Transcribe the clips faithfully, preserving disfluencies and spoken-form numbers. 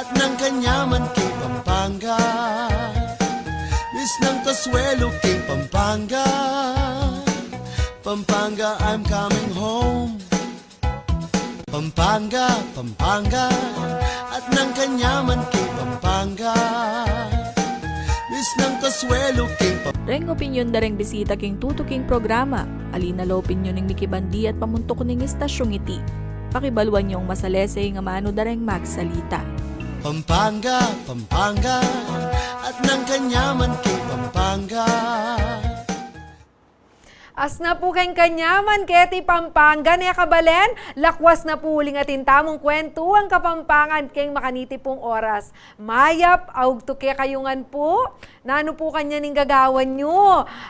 At nang kanyaman king Pampanga, bis nang kasuelo king Pampanga, Pampanga, I'm coming home. Pampanga, Pampanga, at nang kanyaman king Pampanga, bis nang kasuelo king Pam- Reng opinyon da reng bisita king tutuking programa. Ali na la opinyon ning mikibandi at pamuntuk ning istasyung iti. Pakibaluan yung masalese ing amanu da reng magsalita. Pampanga, Pampanga, at nang kanyaman king Pampanga. As na pu keng kanyaman keti Pampanga, ne kabalen, lakwas na pu uling atin tamung kwentuang Kapampangan keng makaniti pung oras. Mayap a ugtu kekayu ngan pu. Nanu pu kanyan ing gagawan yu?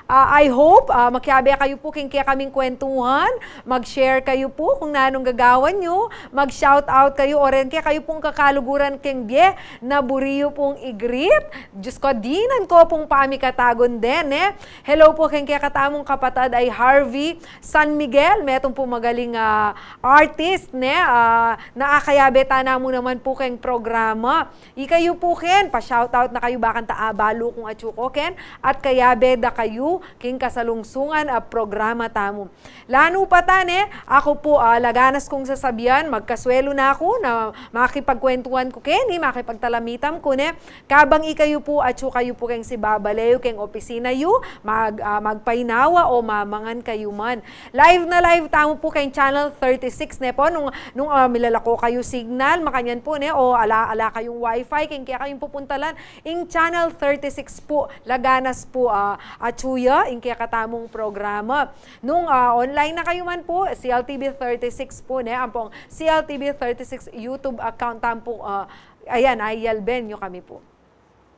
Ah, I hope, ah, makiabe kayu pu keng kekaming kwentuhan, mag-share kayu pu kung nanung gagawan yu, mag-shout out kayu, o reng kekayu pung kakaluguran keng bie na buri yu pung i-greet. Diyos ko, dinan ko pung pamikatagun den, eh. Hello pu keng kekatamung kapatad a i Harvey San Miguel, metung pu magaling, ah, artist, ne, ah, na akayabe ta na mu naman pu keng programa. Ikayu pu ken, pa-shoutout na kayu, bakanta abalu kung atsu ko ken, at kayabe da kayu king kasalungsungan a programa tamu. Lanu pa ta, ne, aku pu, ah, laganas kung sasabian, magkasuelu na ku na makipagkwentuan ku keni, makipagtalamitam ku, ne, kabang ikayu pu, atsu kayu pu keng sibabale yu keng opisina yu, mag-, ah, magpainawa o mamangan kayu man. Live na live tamu pu keng channel thirty-six, ne pu, nung, nung, ah, milalako kayu signal, makanyan pu, ne, o ala, ala kayung wifi, keng kekayung pupuntalan, ing channel thirty-six pu, laganas pu, ah, atsu ya ing kekatamung programa. Nung, ah, online na kayu man pu, C L T V thirty-six pu, ne, ampong C L T V thirty-six YouTube account tamu pu, ah, ayan, ay yalben yu kami pu.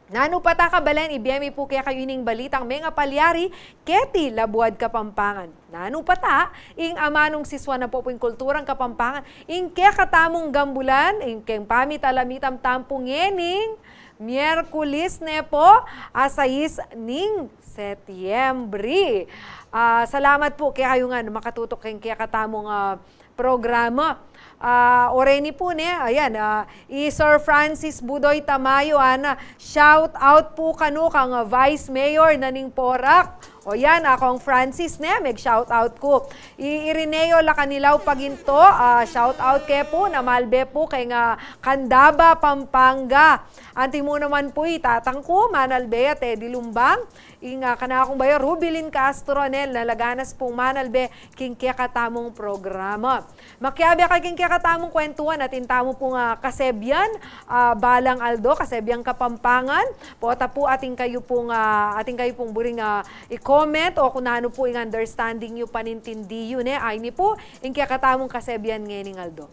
Nanu pa ta kabalen, ibie mi pu kekayu ining balitang mengapalyari keti Labuad Kapampangan. Nanu pa ta, ing amanung siswa na pu pu ing kulturang Kapampangan, ing kekatamung gambulan, ing keng pamitalamitam tamu pu ngening Miyerkulis, ne pu, a sais ning Setyembre. Ah, salamat pu kekayu ngan makatutuk keng kekatamung, ah, programa. Ah, o reni pu, ne, ayan, ah, i Sir Francis Budoy Tamayo, ana, shout out pu kanu kang, ah, Vice Mayor na ning Porac. O yan, ah, Kong Francis, ne, meg-shout out ku. I Irineo Lacanilaw Paginto, ah, shout out ke pu, na malbe pu keng Candaba, Pampanga. Anti mu naman pu i tatang ku, manalbe ya, Teddy Lumbang. Ing, ah, kanakung bayu, Rubilin Castro, ne, na laganas pung manalbe king kekatamung programa. Makiabe kayu king kekatamung kwentuan, atin tamu pung, ah, kasebyan, ah, balang aldo, kasebyang Kapampangan. Pota pu atin kayu pung, ah, atin kayu pung buring, ah, i-comment o kung nanu pu ing understanding yu, panintindi yu, ne, ayni pu ing kekatamung kasebyan ngening aldo.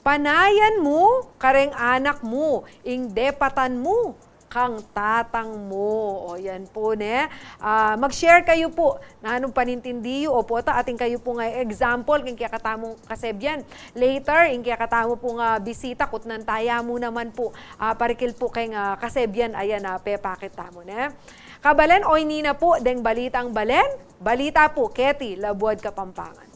Panayan mu kareng anak mu ing depatan mu kang tatang mu. O yan pu, ne. Ah, mag-share kayu pu nanung panintindi yu, o pota atin kayu pung, ah, example king kekatamung kasebyan. Later, ing kekatamu pung, ah, bisita, kutnan taya mu naman pu, ah, parikil pu keng, ah, kasebyan, ayan, ah, pepakit tamu, ne. Kabalen, oyni na pu deng balitang balen, balita pu keti Labuad Kapampangan.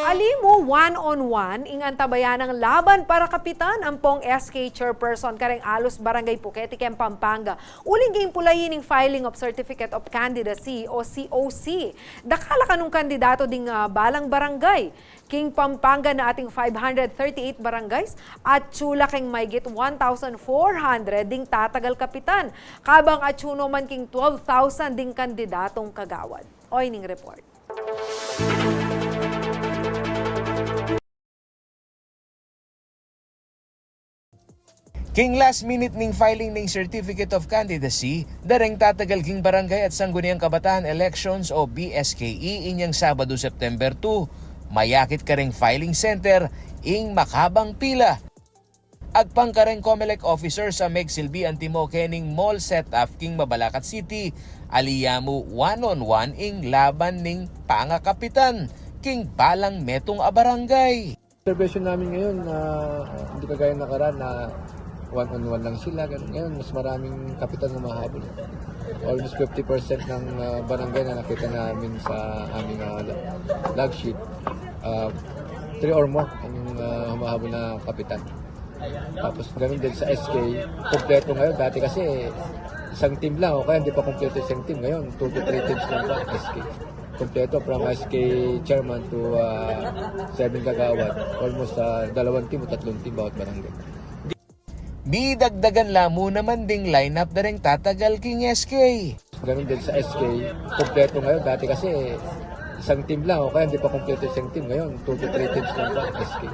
Ali mu one on one ing antabayanang laban para kapitan ampong S K chairperson kareng alus barangay pu keti keng Pampanga uling king pulayi ning filing of Certificate of Candidacy o C O C. Dakal a kanung kandidato ding, ah, balang barangay. King Pampanga na ating five hundred thirty-eight barangays, atsu la keng maygit one thousand four hundred ding tatagal kapitan, kabang atsu no man king twelve thousand ding kandidatong kagawad. Oyni ing report. King last minute ning filing ning Certificate of Candidacy, dareng tatagal king Barangay at Sangguniang Kabataan Elections o B S K E inyang Sabado, September two. Mayakit kareng filing center ing makabang pila. Agpang kareng Comelec officers a megsilbi antimo kening mall setup king Mabalacat City, ali ya mu one on one ing laban ning pangakapitan king balang metung a barangay. Observation namin ngayon na hindi kagaya nakaraan na one on one lang sila. Ganun. Ngayon, mas maraming kapitan na mahabol. Almost fifty percent ng, ah, barangay na nakita namin sa aming, ah, log sheet. Ah, three or more ang, ah, humahabol na kapitan. Tapos ganun din sa S K, kompleto ngayon. Dati kasi isang team lang, o kaya hindi pa kompleto isang team. Ngayon, two to three teams lang pa, S K. Kompleto from S K chairman to, ah, seven kagawad. Almost, ah, dalawang team o tatlong team bawat barangay. Midagdagan la mu naman ding lineup da reng tatagal king S K. Ganun din sa S K, kompleto ngayon. Dati kasi isang team lang, o kaya hindi pa kompleto isang team. Ngayon, two to three teams lang pa, S K.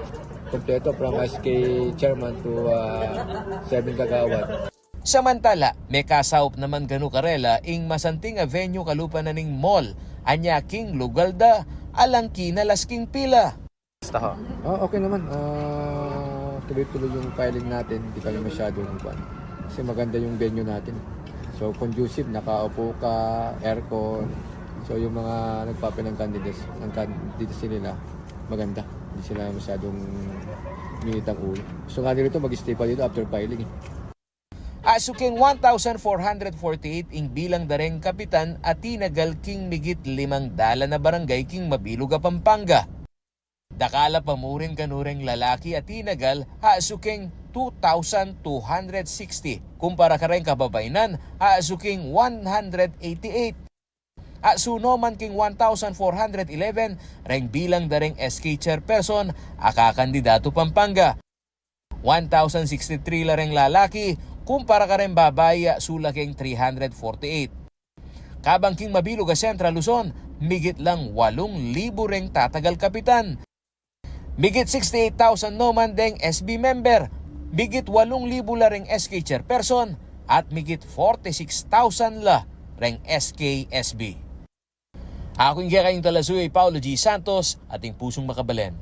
Kompleto from S K chairman to, ah, seven kagawad. Samantala, mekasaup naman kanu karela ing masanting a venue kalupa na ning mall, anya king lugal da, alang kinalas king pila. Basta ho. Ah, okay naman. Ah, tuloy-tuloy yung filing natin. Hindi kami masyadong kwan. Kasi maganda yung venue natin. So, conducive, nakaupo ka, aircon. So, yung mga nagpapailang candidates, ang candidacy nila, maganda. Hindi sila masyadong minit ang ulo. Gusto nga nila ito, mag-stay pa dito after filing eh. Asu king one thousand four hundred forty-eight ing bilang da reng kapitan a tinagal king migit limang dalan a barangay king mabilug a Pampanga. Dakal a pa mu rin kanu reng lalaki a tinagal, asu king two thousand two hundred sixty, kumpara kareng kababainan, asu king one hundred eighty-eight. Asu no man king one thousand four hundred eleven reng bilang da reng S K chairperson a kakandidatu Pampanga. One thousand sixty-three la reng lalaki, kumpara kareng babai a sula king three hundred forty-eight. Kabang king mabilug a Central Luzon, migit lang walung libu reng tatagal kapitan. Migit sixty-eight thousand no man deng S B member, migit walung libu la reng S K chairperson, at migit forty-six thousand la reng S K S B. Aku ing kekayung talasuyu i Paulo G Santos, ating pusung makabalen.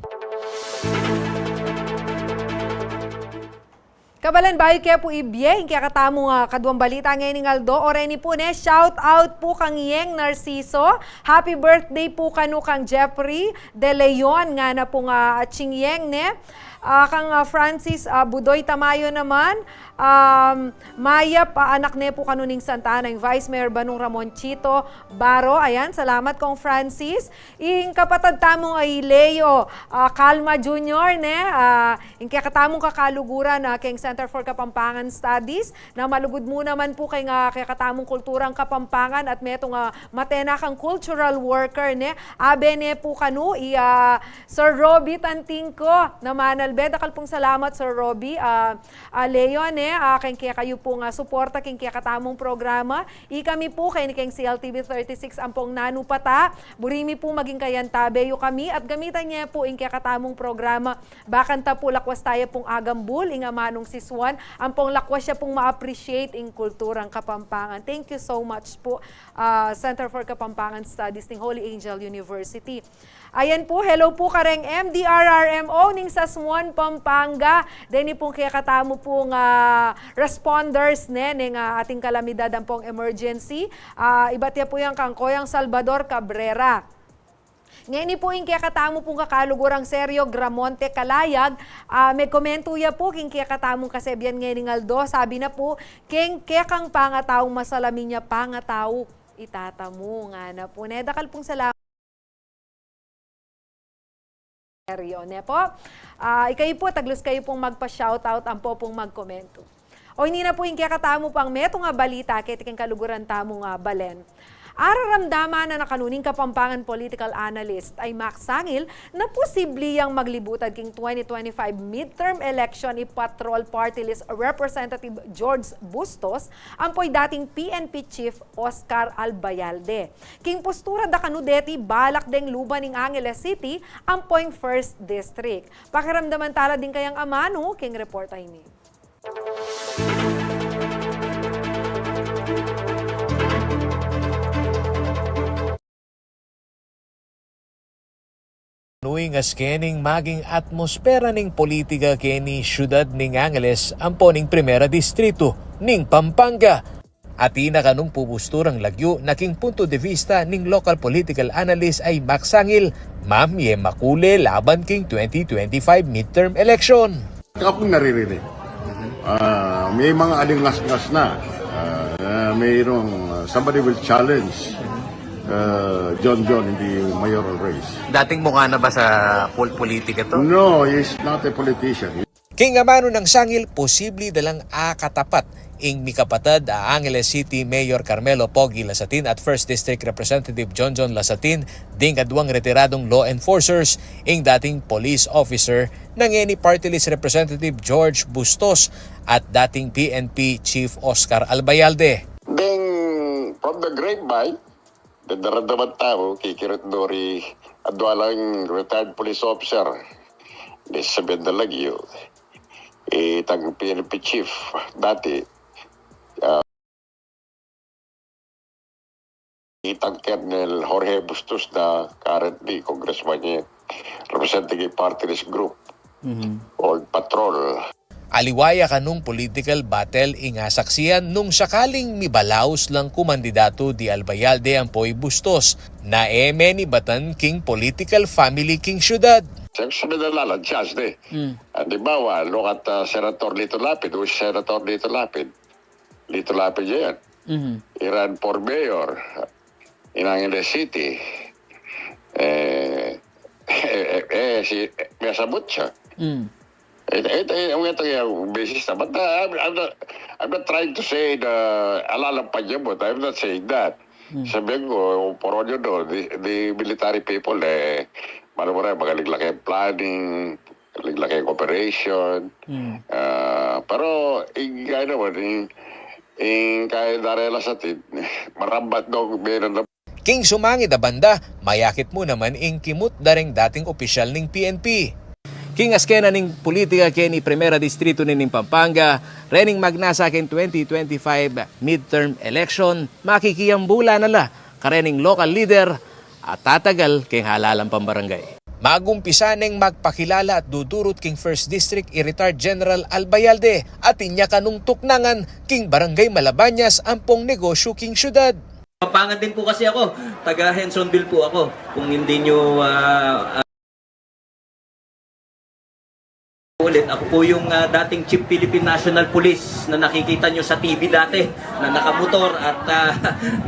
Kabalen, bayu ke pu ibie ing kekatamung, ah, kaduang balita ngening aldo, o reni pu ne, shout out pu kang Yeng Narciso, happy birthday pu kanu kang Jeffrey De Leon, ngana pung, ah, atsing Yeng ne, ah, kang, ah, Francis, ah, Budoy Tamayo naman, um, mayap a anak ne pu kanu ning Santa Ana, ing Vice Mayor Banung Ramon Chito Baro, ayan, salamat kong Francis, ing kapatad tamung i Leo, ah, Calma Junior, ne, ah, ing kekatamung kakaluguran, ah, keng Center for Kapampangan Studies, na malugud mu naman pu keng, ah, kekatamung kulturang Kapampangan at metung, ah, matenakang cultural worker, ne, abe ne pu kanu, i, ah, Sir Roby Tantingco, na manalbe, dakal pung salamat, Sir Roby, ah, ah, Leo, ne, ah, keng kekayu pung, ah, suporta keng kekatamung programa, ikami pu keni keng C L T V thirty-six ampong nanu pa ta, buri mi pu maging kayantabe yu kami at gamitan ye pu ing kekatamung programa. Bakanta pu lakwas taya pung agambul ing amanung sisuan, ampong lakwas ya pung ma-appreciate ing kulturang Kapampangan. Thank you so much pu, ah, Center for Kapampangan Studies ning Holy Angel University. Ayan pu, hello pu kareng M D R R M O ning Sasmuan, Pampanga. Deni pung kekatamu pung, ah, responders, ne, neng, ah, ating kalamidad ampong emergency. Ah, ibat ya pu yang kang Koyang Salvador Cabrera. Ngeni pu ing kekatamu pung kakalugurang Sergio Gramonte Calayag, ah, megkomentu ya pu king kekatamung kasebian ngening aldo, sabi na pu, keng kekang pangatau masalamin ya pangatau itatamu, ngana pu. Ne, dakal pung salamat. Seryo, ne po? Ah, ikayu pu, taglus kayu pung magpa-shoutout ampo pung magkomentu. O ini na pu ing kekatamu pang metung a balita keti king kaluguran tamung, ah, balen. Araramdaman na kanu ning Kapampangan political analyst a i Max Sangil na posibli yang maglibutad king twenty twenty-five midterm election i Patrol Party List Representative George Bustos ampo i dating P N P Chief Oscar Albayalde. King postura da kanu deti, balak deng luban ing Angeles City ampo ing First District. Pakiramdaman tala ding kayang amanu king report a ini. Nui ngas kening maging atmospera ning politika keni syudad ning Angeles ampo ning Primera Distrito ning Pampanga. Atin na kanung pupusturang lagyu na king punto de vista ning local political analyst a i Max Sangil, mamye makule laban king twenty twenty-five midterm election. Kapag naririnig, ah, may mga alingas-ngas na. Ah, mayroong, ah, somebody will challenge. Uh, John John in the mayoral race. Dating mukha na ba sa pol-, politika to? No, he's not a politician. King amanu nang sangil, posible da lang akatapat ing mikapatad a Angeles City Mayor Carmelo Pogi Lasatin at First District Representative John John Lasatin ding kaduang retiradung law enforcers, ing dating police officer na ngeni party list Representative George Bustos at dating P N P Chief Oscar Albayalde. Then, from the grapevine, then daramdaman tamu, kikirut no ri, adwa lang retired police officer. Di sabihan da lagyu, itang P N P chief dati, ah, itang Colonel Jorge Bustos na currently congressman ya, representing a party list group called Patrol. Aliwa ya kanung political battle ing asaksian nung sakaling mibalaus lang kumandidatu di Albayalde ampo i Bustos, na e menibatan king political family king syudad. Siyempre, sabi na lalan, chance na eh. Mm. Halimbawa, look at, uh, Senator Lito Lapid, who's Senator Lito Lapid? Lito Lapid ya yan. Mhm. He ran for mayor in Angeles City. Eh, eh, eh, eh, si, eh, may sabot siya. Mm. Eh, eh, eh, ang ito yung basis na. But, uh, I'm, I'm not, I'm not trying to say na ala lang panyabot. I'm not saying that. Mm. Sabi ko, for all you know, the, the military people, eh, malo mo rin, magaling lang kayo planning, magaling lang kayo cooperation. Mm. Ah, pero, ing kaya naman, ing, ing kaya darela sa atin, marambat daw, meron na. King sumangid a banda, mayakit mu naman ing kimut da ring dating opisyal ning P N P. King askena ning pulitika keni Primera Distrito ning Pampanga, rening magnasa king twenty twenty-five midterm election, makikiambulan na la karening local leader a tatagal king halalang pambarangay. Magumpisa neng magpakilala at dudurut king First District i Retired General Albayalde, atin ya kanung tuknangan king Barangay Malabañas ampong negosyu king syudad. Papangan din po kasi ako. Taga Hensonville po ako. Kung hindi nyo, ah, ah, ulit, ako po yung, ah, dating Chief Philippine National Police na nakikita nyo sa T V dati, na nakamotor at, ah,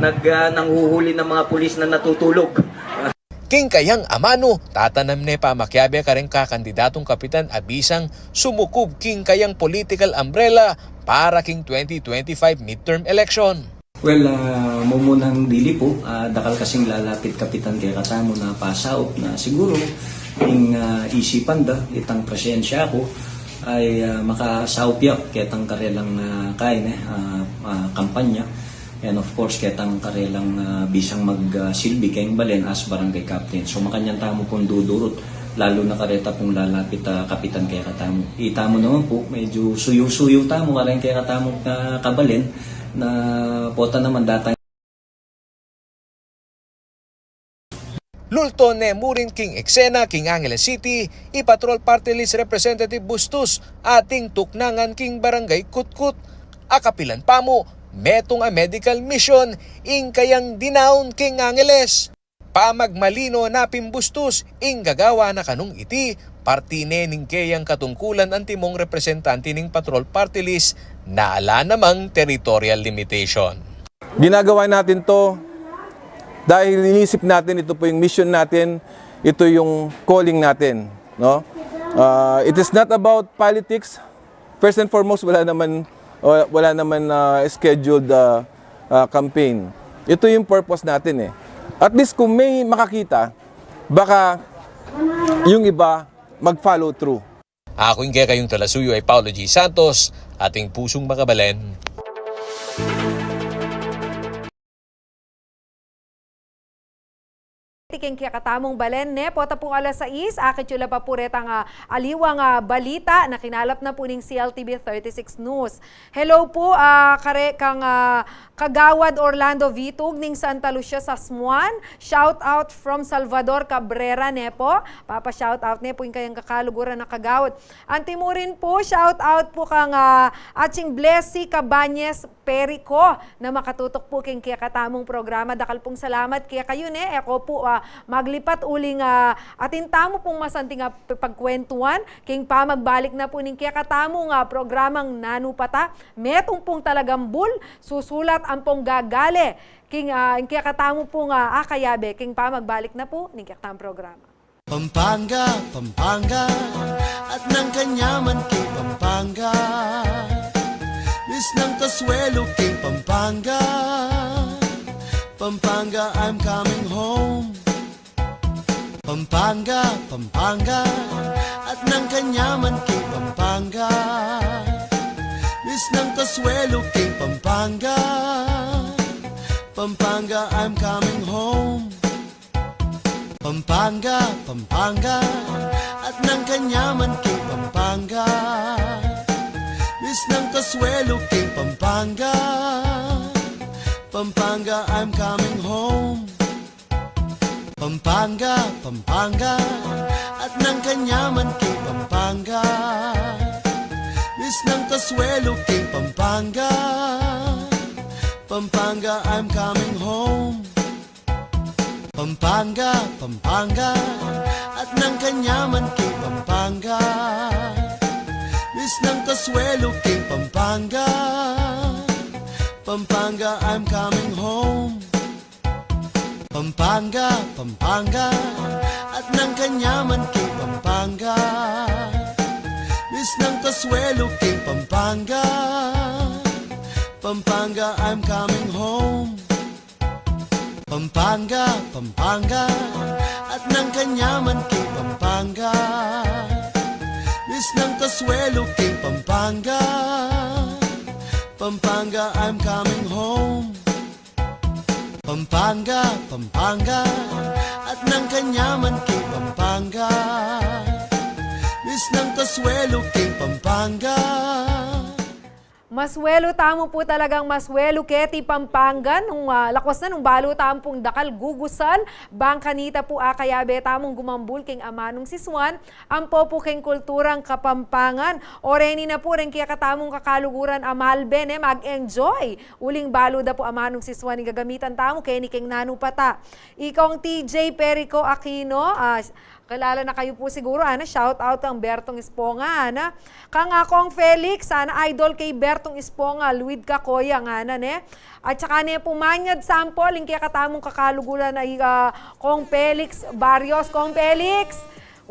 nag, ah, nanghuhuli ng mga pulis na natutulog. King kayang amanu, tatanam ne pamakiabe kareng kakandidatong kapitan a bisang sumukub king kayang political umbrella para king twenty twenty-five midterm election. Well, ah, mumunang dili po, ah, dakal kasing lalapit kapitan kekatamu na pasaup na siguru ing, ah, isipan da, itang presensya ku ay, ah, makasaup ya ketang karelang, ah, kain, eh, ah, ah, kampanya. And of course, ketang karelang, ah, bisang mag, ah, silbi keng balen as barangay captain. So, makanyan tamu pong dudurut, lalu na kareta pong lalapit, ah, kapitan kekatamu. Itamu naman po, medyo suyu-suyu tamu kareng kekatamung, ah, kabalen na pota naman datang. Lulton ne mu rin king eksena king Angeles City i Patrol Party List Representative Bustos, ating tuknangan king Barangay Kutkut. A kapilan pa mu, metung a medical mission ing kayang dinaun king Angeles. Pamagmalino na pin Bustos, ing gagawa na kanung iti, parti ne ning keyang katungkulan antimong representante ning Patrol Party List na ala namang territorial limitation. Ginagawa natin 'to dahil inisip natin ito po yung mission natin, ito yung calling natin, no? Ah, it is not about politics. First and foremost, wala naman, wa-, wala naman, ah, scheduled, ah, ah, campaign. Ito yung purpose natin eh. At least kung may makakita, baka yung iba mag-follow through. Aku ing kekayung talasuyu ay Paulo G Santos, ating pusung makabalen. King kekatamung balen, ne, pota pung alas sais, akit yu la pa pu retang, ah, aliwang, ah, balita na kinalap na pu ning C L T V thirty-six News. Hello pu, ah, kare kang, ah, Kagawad Orlando Vitug ning Santa Lucia, Sasmuan. Shout out from Salvador Cabrera, ne pu. Papa-shout out ne pu ing kayang kakaluguran a kagawad. Anti mu rin pu, shout out pu kang, ah, ating Blessy Cabañez Perico na makatutok pu king kekatamung programa. Dakal pung salamat kekayu, ne. E ko pu, ah, maglipat uling, ah, atin tamu pung masanting a p-, pagkwentuan king pamagbalik na pu ning kekatamung, ah, programang Nanu Pata. Metung pung talagang bul, susulat ampong gagale king, ah, ing kekatamu pung, ah, akayabe, king pamagbalik na pu ning kekatang programa. Pampanga, Pampanga, at nang kanyaman king Pampanga. Miss ng Kasuelo king Pampanga. Pampanga, I'm coming home. Pampanga, Pampanga, at nang kanyaman king Pampanga. Miss ng Kasuelo king Pampanga. Pampanga, I'm coming home. Pampanga, Pampanga, at nang kanyaman king Pampanga. Miss ng Kasuelo king Pampanga. Pampanga, I'm coming home. Pampanga, Pampanga, at nang kanyaman king Pampanga. Miss ng Kasuelo king Pampanga. Pampanga, I'm coming home. Pampanga, Pampanga, at nang kanyaman king Pampanga. Miss ng Kasuelo king Pampanga. Pampanga, I'm coming home. Pampanga, Pampanga, at nang kanyaman king Pampanga. Miss ng Kasuelo king Pampanga. Pampanga, I'm coming home. Pampanga, Pampanga, at nang kanyaman king Pampanga. Miss ng Kasuelo king Pampanga. Pampanga, I'm coming home. Pampanga, Pampanga, at nang kanyaman king Pampanga. Miss ng Kasuelo king Pampanga. Masuelo tamu pu talagang masuelo keti Pampanga nung, ah, lakuas na nung balu tamu pung dakal gugusan, bang kanita pu akayabe tamung gumambul king amanung sisuan, ampo pu king kulturang Kapampangan. O reni na pu reng kekatamung kakaluguran a malbe, ne, mag-enjoy. Uling balu da pu amanung sisuan ing gagamitan tamu, keni king nanu pa ta. Ikong T J Perico Aquino, ah, kilala na kayu pu siguru, ana, shout out kang Bertong Esponga, ana. Kang, ah, Kong Felix, ana, idol kay Bertong Esponga, luid ka koya, ngana, ne. At saka ne pu manyad sample ing kekatamung kakaluguran a, ah, Kong Felix Barrios. Kong Felix,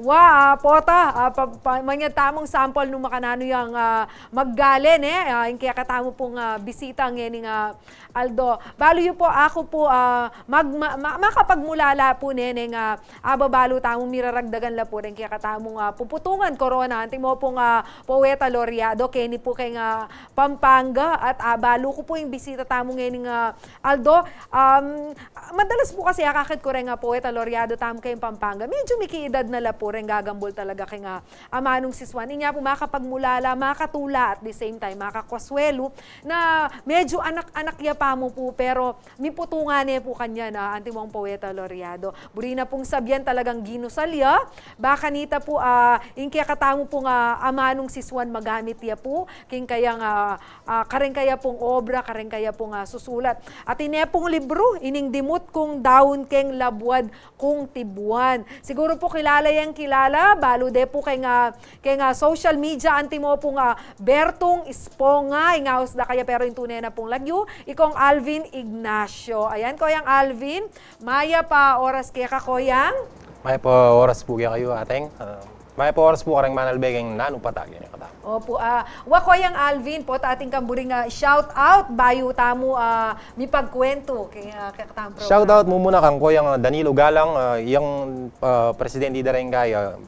wa, ah, pota, ah, pa, pa, manyad tamung sample nung makananu yang, ah, maggale, ne, ah, ing kekatamu pung, ah, bisita ngening, ah, aldo. Balu yu pu, aku pu, ah, mag-, ma-, ma-, makapagmulala pu, ne, neng, ah, ababalu tamu miraragdagan la pu reng kekatamung, ah, puputungan korona, antimo pung, ah, poeta laureado, keni pu keng, ah, Pampanga, at, ah, balu ku pu ing bisita tamu ngening, ah, aldo. Um, madalas pu kasi akakit ku reng, ah, poeta laureado tamu keng Pampanga, medyo miki-edad na la pu reng gagambul talaga keng, ah, amanung sisuan. Inya pu makapagmulala, makatula, at the same time, makakasuelo, na medyo anak-anak ya pa mu pu, pero miputungan ne pu kanyan, ah, antimong poeta laureado. Buri na pung sabian talagang ginusal ya, bang kanita pu, ah, ing kekatamu pung, ah, amanung sisuan magamit ya pu, king kayang, ah, ah, kareng kaya pung obra, kareng kaya pung, ah, susulat. At ine pung libru, ining Dimut Kung Daun keng Labuad Kung Tibuan. Siguru pu kilala yang kilala, balu de pu keng, ah, keng, ah, social media, antimo pung, ah, Bertong Esponga, ing aus da kaya, pero ing tune na pung lagyu, i Kong Alvin Ignacio. Ayan, Koyang Alvin, mayap a oras keka, Koyang. Mayap a oras pu kekayu, Ateng. Ah, mayap a oras pu kareng manalbe keng nanu pa ta, keni kata. Opu, ah, wa, Koyang Alvin, pota atin kang buring, ah, shout out, bayu tamu, ah, mipagkuwentu keng, ah, kekatang programa. Shout out mu muna kang Koyang, ah, Danilo Galang, ah, yang, ah, presidente da reng kaya,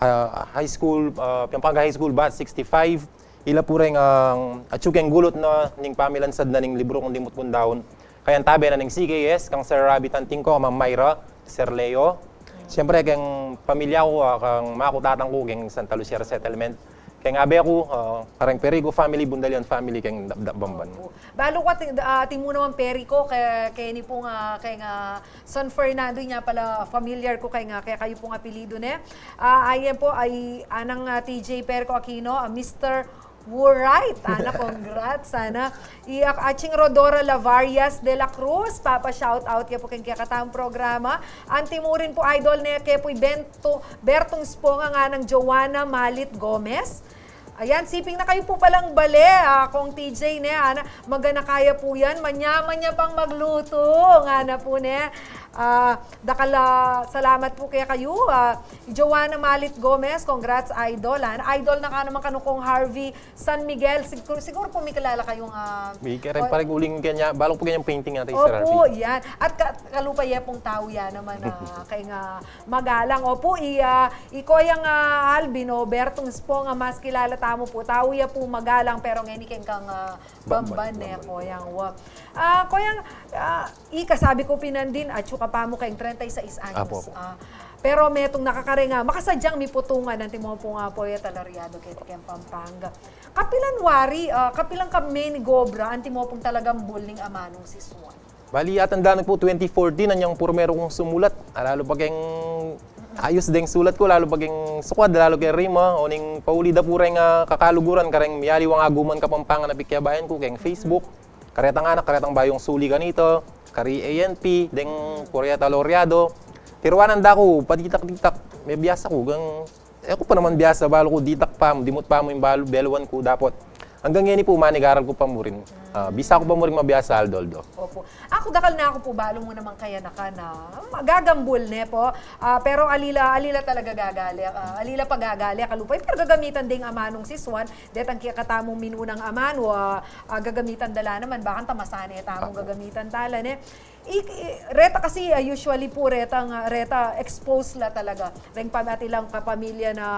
ah, high school, ah, Pampanga High School Batch sixty-five, ila pu reng, ah, atyu keng gulut na ning pamilansad na ning libru kung Dimut Kung Daun. Kaya antabe na ning C K S, kang Sir Rabi Tantingko, Ma'am Myra, Sir Leo. Siyempre, keng pamilya ku, ah, kang ama ku, tatang ku, keng Santa Lucia Resettlement. Keng abe ku, ah, kareng Perico family, Bundalian family, keng Dapdap Bamban. Opu. Balu ku atin, ah, atin mu naman Perico, ke, keni pung, ah, keng, ah, San Fernando, inya pala familiar ku keng, ah, kekayu pung apelyidu, ne. Ah, ayan pu, ay, anang, ah, T J Perico Aquino, ah, Mister Wurite, ana, congrats, ana. I, ah, atsing Rodora Lavarias de la Cruz, papa-shout out ke pu keng kekatang programa. Anti mu rin pu, idol, ne, ke pu i Bento, Bertong Esponga nganang Joanna Malit Gomez. Ayan, siping na kayu pu palang bale, ah, Kong T J, ne, ana, magana kaya pu yan, manyamanya pang magluto, ngana pu, ne. Ah, dakal, ah, salamat pu kekayu, ah, Joanna Malit Gomez, congrats, idol, ana. Idol na ka naman kanu Kong Harvey San Miguel, siguro, siguro pu mikilala kayung, ah, Mikirem o- pa rin uling kanya, balok pu kanyang painting natin, Sir Opo, Harvey. Yan. At ka, kalupa ye pung tau yan naman, ah, kay nga magalang. Opo, i, ah, i Koyang, ah, Alvin o Bertong Spong, ah, mas kilala tamu pu. Tau ya pu magalang, pero ngeni keng kang, ah, Bamban, Bamban, ne, Bamban. Koyang wa. Ah, Koyang, ah, ika sabi ku pinandin, atyu ka pa mu keng treinta y seis anyos. Apo, apo. Ah, pero metung na ka kareng, ah, makasadyang miputungan, antimo pung, ah, poeta laureado keti keng Pampanga. Kapilan wari, ah, kapilan ka menigobra, antimo pung talagang bul ning amanung si Swan. Bali, atandaan ku pu, twenty fourteen, anyang purmeru kung sumulat. Ah, lalu pa keng ayus deng sulat ku, lalu pa keng sukwad, lalu keng rima, o ning pauli da pu reng, ah, kakaluguran, kareng mialiwang aguman Kapampangan a pikyabayan ku, keng Facebook, karetang anak, karetang bayung suli kanita, kari A N P, deng poeta laureado. Tiruanan da ku, paditak-ditak, mebiasa ku, gang E ku pa naman biasa, balu ku ditak pa mu, dimut pa mu ing balu, beluan ku dapot. Anggang ngeni pu, manigaral ku pa mu rin. Ah, bisa ku pa mu rin mabiasa aldo-aldo. Opo. Aku dakal na ku pu, balu mu naman kayanakan a magagambul, ne pu. Ah, pero ali la, ali la talaga gagale, ah, ali la pa gagale, kalupa. Pero gagamitan deng amanung si Swan, detang kekatamung minunang amanu, ah, ah, gagamitan da la naman, bakanta masane tamung Apo. Gagamitan tala, ne. I, i, reta kasi, ah, usually pu, reta nga, reta expose la talaga. Reng pam-, atin lang kapamilya na,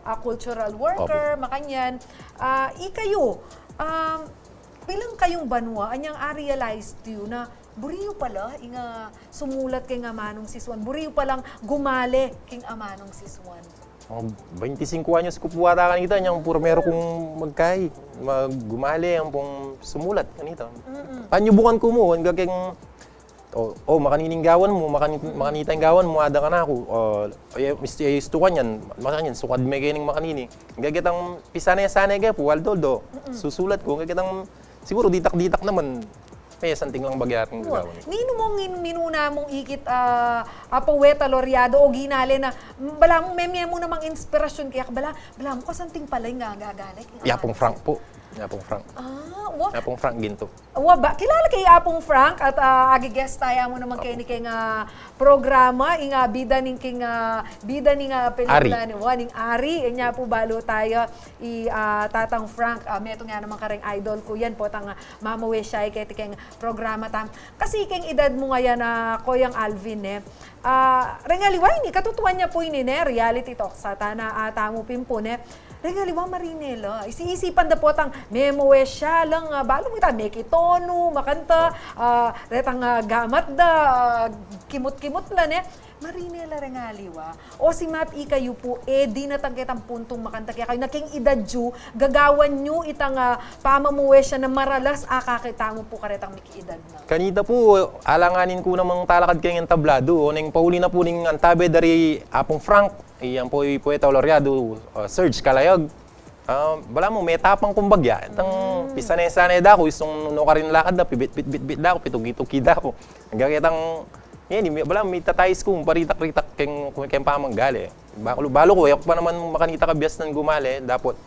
ah, cultural worker, Opo. Makanyan. Ah, ikayu, um, bilang kayung banua, anyang a-realize yu na buri yu pala ing, ah, sumulat keng amanung si Swan, buri yu palang gumale keng amanung si Swan? Mga twenty-five anyos ku pu ata kanita, anyang purmeru kung magkai, mag-, gumale, ampong sumulat kanita. Mm-mm. Panyubukan ku mu, anggang keng, o, o, makanining gawan mu, makani-, makanita ing gawan mu, ada kanaku, o, e, misti, e, istu kanyan, makanyan, sukad me kening makanini. Anggang ketang pisane-sane ke pu, aldo-aldo, Mm-mm. Susulat ku, anggang ketang, siguru ditak-ditak naman, me santing lang bagyaring Wa, gagawan. Ninu mung in-, minuna mung ikit, ah, a poeta laureado o ginale na, balamu, me, me mu namang inspirasyon kaya, bala, balamu, kasanting pala ing gagale. Yapung Frank pu. Yapung Frank. Ah, wa. Yapung Frank Ginto. Wa ba, kilala ke i Apung Frank at, ah, agi-guest taya mu naman Apo. Keni keng, ah, programa, ing, ah, bida ning keng, ah, bida ning, ah, pelikula Ari. Ni, wa, ning Ari, inya pu balu taya i, ah, Tatang Frank, ah, metung ya naman kareng idol ku yan, potang, ah, mamawe siya, eh, keti keng programa tam. Kasi keng edad mu ngayan, ah, Koyang Alvin, eh. Ah, reng aliwa ini, katutuan ya pu ini, ne, reality talk sa tana, ah, tamu pin pu, ne. Reng aliwa marine la. Isi-isipan da potang, memawe siya lang, ah, balu mu ita, mekitonu, makanta, ah, retang, ah, gamat da, ah, kimut-kimut la, ne. Marine la reng aliwa. O si Map, ikayu pu, e, dinatang ketang puntung makanta kekayu na keng edad yu, gagawan yu itang, ah, pamamawe siya na maralas a kakita mu pu karetang miki-edad na. Kanita pu, alanganin ku namang talakad keng entablado, o neng pauli na pu ning antabe dari Apung Frank, i, ampo i poeta laureado, ah, Serge Calayog. Ah, balamu, metapang kung bagya. Itang pisane-sane da ku, isung nukarin lakad da, pibit-bit-bit-bit da ku, pituki-tuki da ku. Anggang ketang, ngeni, balamu, mitatais ku, paritak-ritak keng, keng pamanggali. Balu, balu ku, e ku pa naman makanita kabiasnan gumale, dapot,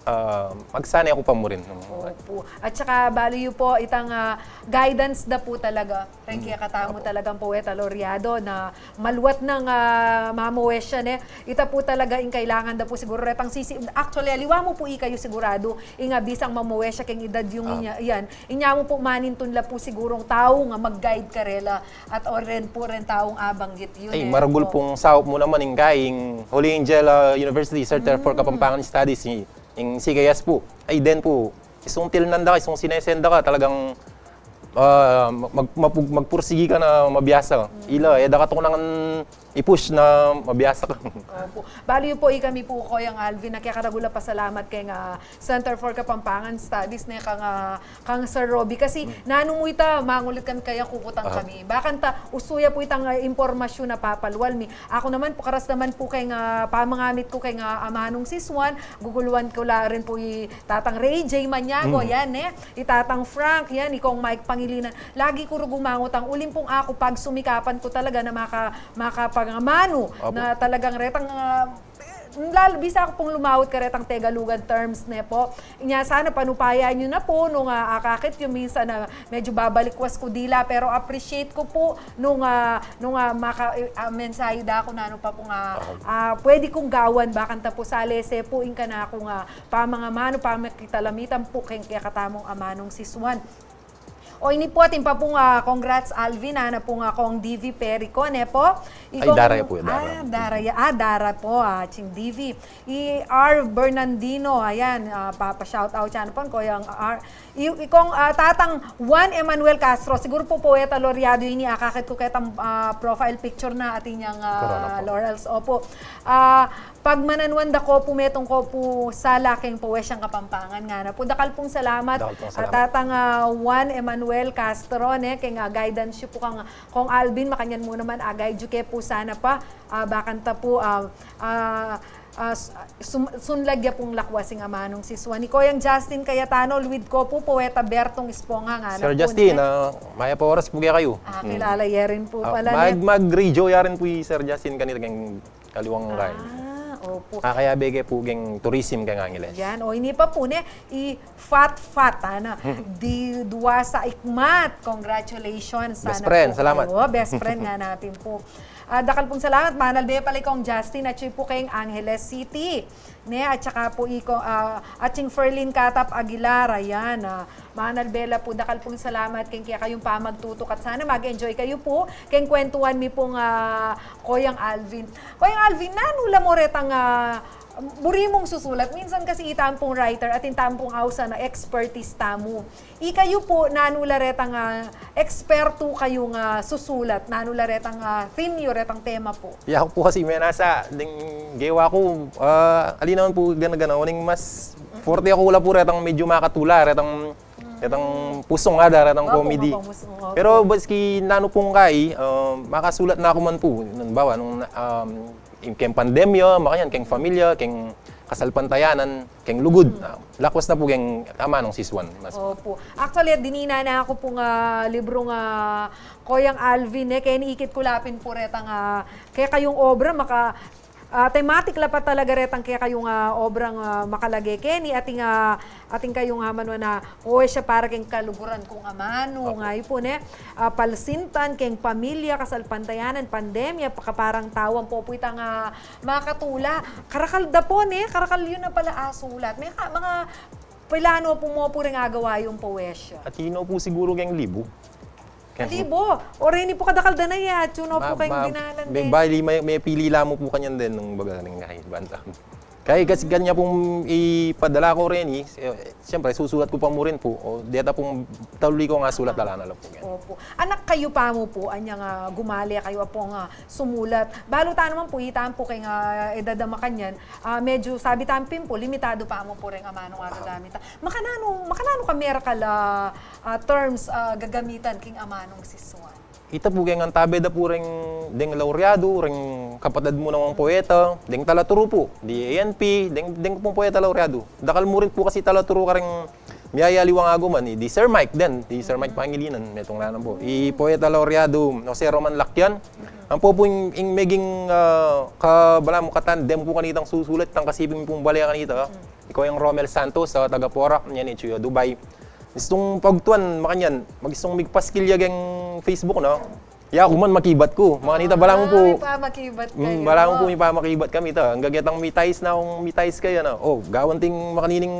ah, magsane ku pa mu rin. Opo. At saka, balu yu pu, itang, ah, guidance da pu talaga. Reng kekatamu talagang poeta laureado na maluat nang, ah, mamawe siya, ne. Ita pu talaga ing kailangan da pu siguru retang sisi-, actually, aliwa mu pu ikayu siguradu, ing, ah, bisang mamawe siya keng edad yung inya, yan. Inya mu pu manintun la pu sigurung tau nga mag-guide karela at o ren pu ren taung abanggit yu, ne. Ay, maragul pung saup mu naman ing kai, ing Holy Angel, ah, University Center for Kapampangan Studies, i-, ing C K S pu. Ay, den pu, isung tilnan da ka, isung sinesenda ka, talagang, ah, mag-, mag-, magpursigi ka na mabiasa. Ila, e da ka tukunangan i-push na mabiasa ka. Opo. Balu yu pu, ikami pu, Koyang Alvin, na kekaragul a pasalamat keng, ah, Center for Kapampangan Studies, ne, kang, ah, kang Sir Roby. Kasi, nanu mu ita, mangulit kami kaya kukutang kami. Bakanta, usu ya pu itang, ah, impormasyun a papalual mi. Aku naman pu, karas naman pu keng, ah, pamangamit ku keng, ah, amanung si Swan, guguluan ku la rin pu i Tatang Ray J Maniago, yan, ne? I Tatang Frank, yan, i Kong Mike Pangilinan. Lagi ku ru gumangutang, uling pung aku pagsumikapan ku talaga na maka-, makapangamanu na talagang retang, ah, Lalo, bisa ku pung lumawut karetang Tegalugan terms, ne pu. Inya sana panupayan yu na pu nung, ah, akakit yu minsan na medyu babalikwas ku dila, pero appreciate ku pu nung, ah, nung, ah, maka-, ah, mensahe da ku nanu pa pung, ah, ah, pwede kung gawan, bakanta pu salese pu ing kanakung, ah, pamangamanu, pamakitalamitan pu keng kekatamung amanung sisuan. O, ini pu atin pa pung, ah, congrats, Alvin, ah, na pung, ah, Kong D V Perico, ne pu? Ay, Ikong dara ya pu, dara. Ah, dara ya. Ah, dara pu, ah, Ching D V. I R Bernardino, ayan, ah, pa, pa-shoutout siya, ano pu, Koyang R. I, ikong, ah, Tatang Juan Emmanuel Castro, siguru pu poeta laureado ini, akakit ku ketang, ah, profile picture na atin yang, ah, Corona pu. Laurels. Opu. Ah, Pagmananuan da ko pu, metung ko pu sala keng poesyang Kapampangan, ngana pu. Dakal pung salamat, Dakal pung ah, salamat. Tatang, ah, Juan Emmanuel Castro, ne, keng, ah, guidance yu pu kang Kong Alvin, makanyan mu naman, ah, guide yu ke pu sana pa, ah, bakanta pu, ah, ah, ah, s-, sum-, sunlag ya pung lakwas ing amanung sisuan. I Koyang Justin Cayetano, luid ko pu, poeta Bertong Esponga, ngana Sir pu, Justin, ne. Ah, mayap a oras pu kekayu. Ah, kilala ya rin pu pala, ne. Ah, mag-, mag-radio ya rin pu i Sir Justin kanita keng aliwang kain. Ah, opu. Kakayabe ke pu keng tourism keng Angeles. Yan, o, ini pa pu, ne, i Fat Fat, ana, di dua sa ikmat. Congratulations. Best friend, salamat. O, best friend nga natin pu. Ah, dakal pung salamat, manalbe pala i Kong Justin, atyu pu keng Angeles City. Ne, at saka pu i Kong, ah, at Ching Ferlin Katap Aguilar, ayan, ah, Manalbe la pu, dakal pung salamat keng kekayung pamagtutukat. Sana mag-enjoy kayu pu keng kwentuhan mi pung, ah, Koyang Alvin. Koyang Alvin, nanu la mu retang, ah, buri mung susulat? Minsan kasi ita pung writer, atin ta pung ausan a expertise tamu. Ikayu pu, nanu la retang, ah, ekspertu kayung, ah, susulat? Nanu la retang, ah, theme yu, retang tema pu? Yaku pu kasi menasa, deng gewa ku, ah, ali naman pu gana-gana, uling mas forte ku la pu retang medyu makatula, retang Ketang pusung ada, ketang comedy. Pero baski nanu pung kai, ah, makasulat na ku man pu. Halimbawa, nung, um, keng pandemya, makanyan, keng pamilya, keng kasalpantayanan, keng lugud. Ah, lakwas na pu keng amanung sisuan. Mas opu. Actually, dinina na ku pung, ah, librung, ah, Koyang Alvin, e, keni ikit ku la pin pu retang, ah, kekayung obra, maka, Ah, thematic la pa talaga retang kekayung, ah, obrang, ah, makalage keni, atin, ah, atin kayung, ah, manuan a, o, e, siya para keng kaluguran kung amanu, ngayu pu, ne, ah, palsintan keng pamilya, kasalpantayanan, pandemya, pakaparang tau, ampo pu itang, ah, makatula. Karakal da pu, ne, karakal yu na pala asulat. Meka, mga pilanu pu mu pu ring agawa yung powesya? Atin no pu siguru keng libu. Libu. O reni pu kadakal da na ya, atyu no pu keng dinalan, e. Bali, me-, mepili la mu pu kanyan den nung baga ning kahit banta. Kaya kasi kanya pung ipadala ku reni, e, siyempre, susulat ku pa mu rin pu. O, deta pung tauli kung asulat, ala na la pu. Opu. Anak kayu pa mu pu, anyang, ah, gumale kayu pung, ah, sumulat. Balu ta naman pu, ita pu keng, ah, edad a makanyan, ah, medyu sabi ta pin pu, limitadu pa mu pu reng amanung agagamit. Makananu, makananu ka merakal a, ah, terms, ah, gagamitan king amanung sisuan? Ita pu keng antabe da pu reng deng laureado, reng kapatad mu namang poeta, deng talaturu pu, di A N P, deng, deng pung poeta laureado. Dakal mu rin pu kasi talaturu kareng miyayaliwang aguman, i di Sir Mike den, di Sir Mike Pangilinan, metung la na pu. I poeta laureado, Jose Roman Lackian. Ampo pu ing, ing meging, ah, kabala mu katandem ku kanitang susulat, itang kasiping pung bale kanita. Ikaw yang Romel Santos, ah, taga Porac, niyan, itsu ya Dubai. Istung pagtuan, makanyan, mag-istung migpaskil ya keng Facebook, no? Yaku man makibat ku. Makanita, bala mu pu. Ah, mipamakibat kayu. Mm, bala mu pu, mipamakibat kami ta. Angga ketang mitais na kung mitais kaya na. O, gawan ting makanining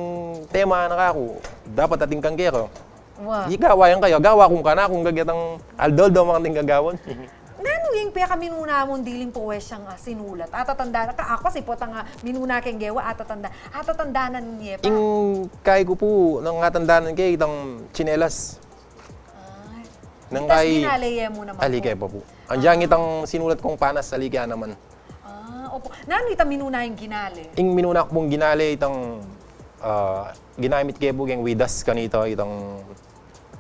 tema na kaku. Dapat atin kang keka. Wa. Di gawa yang kaya, gawa kung kanaku, angga ketang aldo-aldo makanting gagawan. Nanu ing pekaminuna mung diling poesyang, ah, sinulat? Atatanda, ka, aku kasi potang, ah, minuna keng gewa, atatanda. Atatandanan ye pa? Ing kai ku pu, nung atandanan ke, itang tsinelas. Ah. Nang itas kai, ginale ye mu naman ali pu. Ke pa pu. Andiyan itang sinulat kung Panas, ali ke naman. Ah, opu. Nanu itang minuna ing ginale? Ing minuna ku pung ginale, itang, ah, ginamit ke pu keng Widas kanita, itang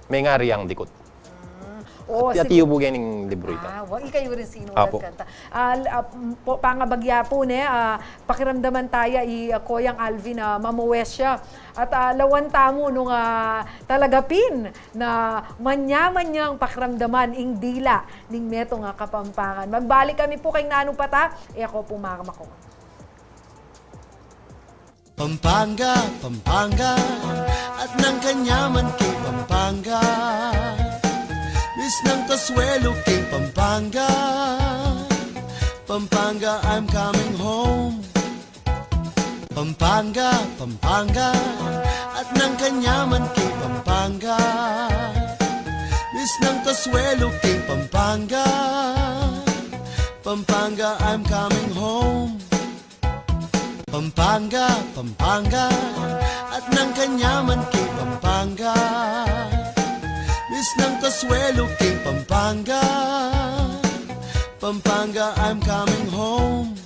Mengari ang Dikut. Mm. O, at sige. Atiyu pu kening libru ita. Ah, wa, ikayu rin sinulat kanta. Ah, l-, ah, m-, po, pangabagya pu, ne, ah, pakiramdaman taya i, ah, Koyang Alvin, ah, mamawes siya. At, ah, lawan tamu nung, ah, talaga pin na manya-manyang pakiramdaman ing dila ning metung a Kapampangan. Magbalik kami pu keng nanu pa ta, e ko pu makamakong. Pampanga, Pampanga, at nang kanyaman king Pampanga. Misnang kasuelo king Pampanga. Pampanga, I'm coming home. Pampanga, Pampanga, at nang kanyaman king Pampanga. Misnang kasuelo king Pampanga. Pampanga, I'm coming home. Pampanga, Pampanga, at nang kanyaman king Pampanga. Misnang kasuelo king Pampanga. Pampanga, I'm coming home.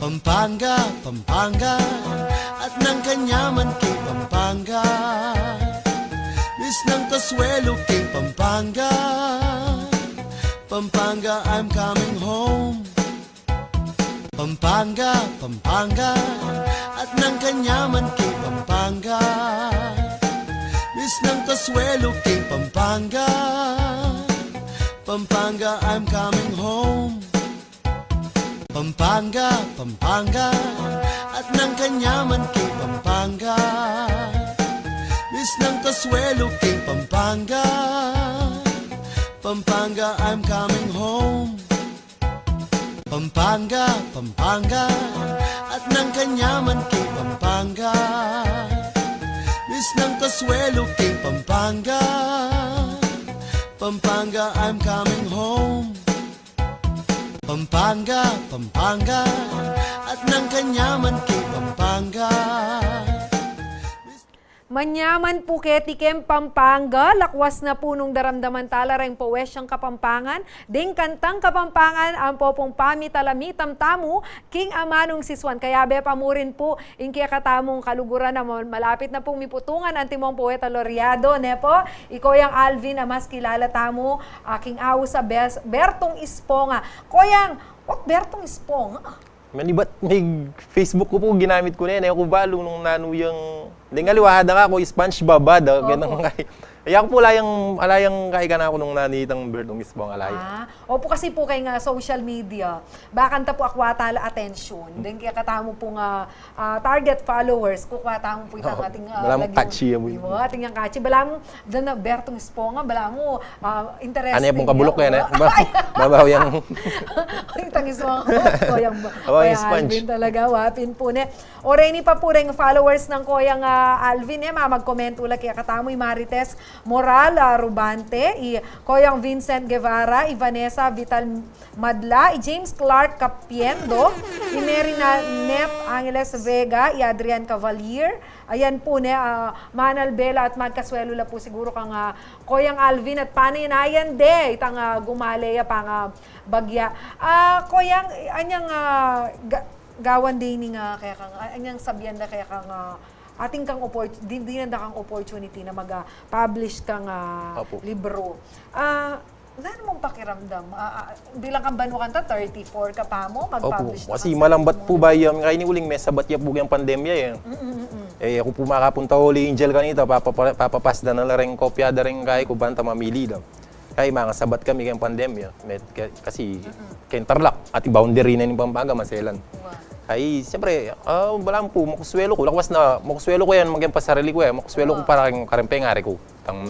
Pampanga, Pampanga, at nang kanyaman king Pampanga. Misnang kasuelo king Pampanga. Pampanga, I'm coming home. Pampanga, Pampanga, at nang kanyaman king Pampanga. Misnang kasuelo king Pampanga. Pampanga, I'm coming home. Pampanga, Pampanga, at nang kanyaman king Pampanga. Misnang kasuelo king Pampanga. Pampanga, I'm coming home. Pampanga, Pampanga, at nang kanyaman king Pampanga. Misnang kasuelo king Pampanga. Pampanga, I'm coming home. Pampanga, Pampanga, at nang kanyaman king Pampanga. Manyaman pu keti keng Pampanga, lakwas na pu nung daramdaman tala reng poesyang Kapampangan, deng kantang Kapampangan, ampo pung pamitalamitam tamu king amanung sisuan. Kayabe pa mu rin pu ing kekatamung kaluguran a ma-, malapit na pung miputungan antimong poeta loreado, ne po? I Koyang Alvin a mas kilala tamu, ah, king aus a Bes-, Bertong Esponga. Koyang, what Bertong Esponga? Manibat, may Facebook ku pu, ginamit ku ne, e ku balu nung nanu yang, deng aliwa, ada ka ku, SpongeBob, ada, opo, ganun kay. Kaya ku pu, ala yang, ala yang kay kanaku nung nanu itang Bertong Esponga, ala ya. Ah, opo, kasi pu keng social media, bakanta pu akwa tala atensyon. Deng kekatamu pung, ah, ah, target followers, kukwa tamu pu itang ating, ah, balamu lagyu, catchy ya mu. Iwa, ating yang catchy. Balamu, dan na Bertong Esponga, balamu, ah, interesting. Ane pung kabulok ya, ne? Ba-, babaw yang itang Esponga, Koyang, babaw yang Koyang sponge. Alvin talaga, wapin pu, ne? O, reni pa pu reng followers nang Koyang, ah, Alvin, e, ma-, magkomentu la kekatamu, i Marites Moral, ah, Rubante, i Koyang Vincent Guevara, i Vanessa Vital Madla, i James Clark Capiendo, i Mary Nanette Angeles Vega, i Adrian Cavalier. Ayan pu, ne, ah, Manal Bela at magkasuelo la pu siguru kang, ah, Koyang Alvin at panay na yan de, itang, ah, gumale ya pang, ah, bagya. Ah, Koyang, anyang, ah, ga-, gawan de ini nga kaya kang, ah, anyang sabian da kaya kang, ah, atin kang oppor-, di-, dinan da kang opportunity na mag, ah, publish kang, ah, libro. Opo. Ah, nanu mung pakiramdam? Ah, ah, bilang kang banua kanta, thirty-four ka pa mu, mag-publish na kang sarili mung libro. Opo, kasi malambat pu ba yan, kaya ini uling mesabat ya pu keng pandemya, e. Mm, mm, mm. E, aku pu makapunta uli Angel kanita, papa-, papapasda na la reng kopya da reng kay ku banta mamili da. Kay mangasabat kami keng pandemya. Met-, ka-, kasi keng Tarlac, ating boundary na ning Pampanga, maselan. Wa. Ay, siyempre, ah, balamu pu, makusuelo ku. Lakwas na, makusuelo ku yan, maging pasarili ku yan. Makusuelo ku para keng kareng pengari ku. Tang,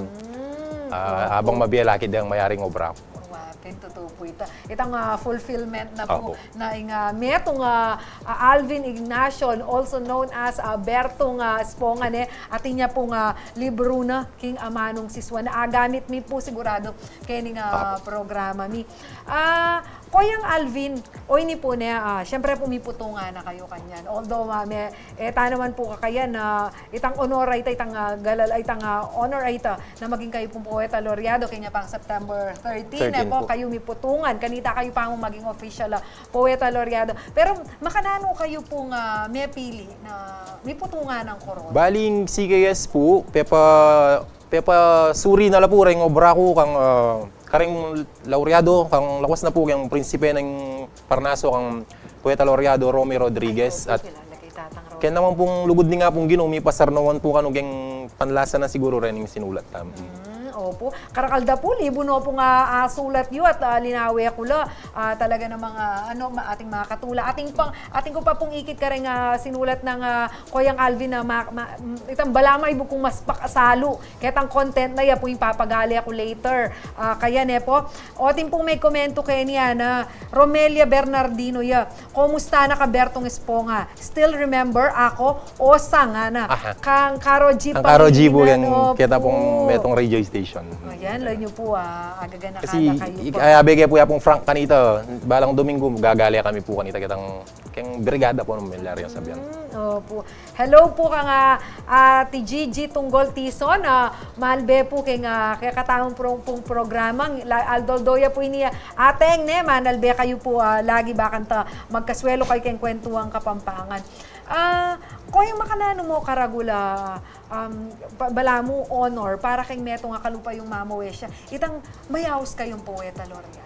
ah, abang mabiye la ki deng mayaring obra ku. Wa, pin tutu pu ita. Itang, ah, fulfillment na pu. Opo. Na ing, ah, metung, ah, ah, Alvin Ignacio, also known as, ah, Bertong, ah, Esponga, ne, atin ya pung, ah, libru na king amanung sisuan na agamit mi pu sigurado keni nga programa mi. Ah, Koyang Alvin, o ini pu ne, ah, siyempre pu miputungan na kayu kanyan. Although, ah, me-, e ta naman pu kakayan na itang honor a ita, itang, ah, galal, itang, ah, honor a ita na maging kayu pung poeta loreado kenya pang September thirteen, e pu, kayu miputungan. Kanita kayu pa mu maging official, ah, poeta loreado. Pero makananu kayu pung, ah, mepili na miputungan nang koron? Baling C K S pu, pepa-, pepasuri na la pu reng obra ku kang, ah, kareng loreado, kang lakwas na pu keng Prinsipe ning Parnaso, kang Poeta Loreado Romy Rodriguez. Ay, opo, at kilala kita, Tatang Romy. Keng naman pung lugud ning Apung Ginu, mipasarnawan pu kanu keng panlasa na siguru rening sinulat tamu. Mm, Opo, karakal da pu, libu no pung, ah, ah, sulat yu at, ah, linawe ku la, ah, talaga namang, ah, ano, ma-, ating mga katula. Atin pang, atin ku pa pung ikit kareng, ah, sinulat nang, ah, Koyang Alvin na ma-, ma-, itang balamu ay bukung mas pakasalu. Ketang content na ya pu ing papagali ku later. Ah, kaya ne pu. O, atin pung mengkomentu keni na, Romelia Bernardino ya. Kumusta na ka, Bertong Esponga? Still remember ako, o sangana. Aha. Kang Karo G Kang Karo G pu, Pangilinan, keng opo. Keta pung metong radio station. O, yan, lawen yu pu, ah, agaganaka Kasi, na kayu i-, pu. Ay, abe ke pu ya pung Frank kanita, balang Domingo, gagali kami pu kanita, ketang, keng brigada pu, nung milyar yang sabihan. Mm, opo. Hello pu kang, ah, Ate Gigi Tunggol Tison, ah, malbe pu keng, ah, keng kekatang pro-, pung programa, la-, aldo-aldo ya pu ini, ah, Ateng, ne, manalbe kayu pu, ah, lagi bakanta magkasuelu kayu keng kwentuhang Kapampangan. Ah, Koyang, makananu mu karagul a, um, ba-, balamu honor para keng metung a kalupayung mamawesya, itang mayaus kayung poeta laureado?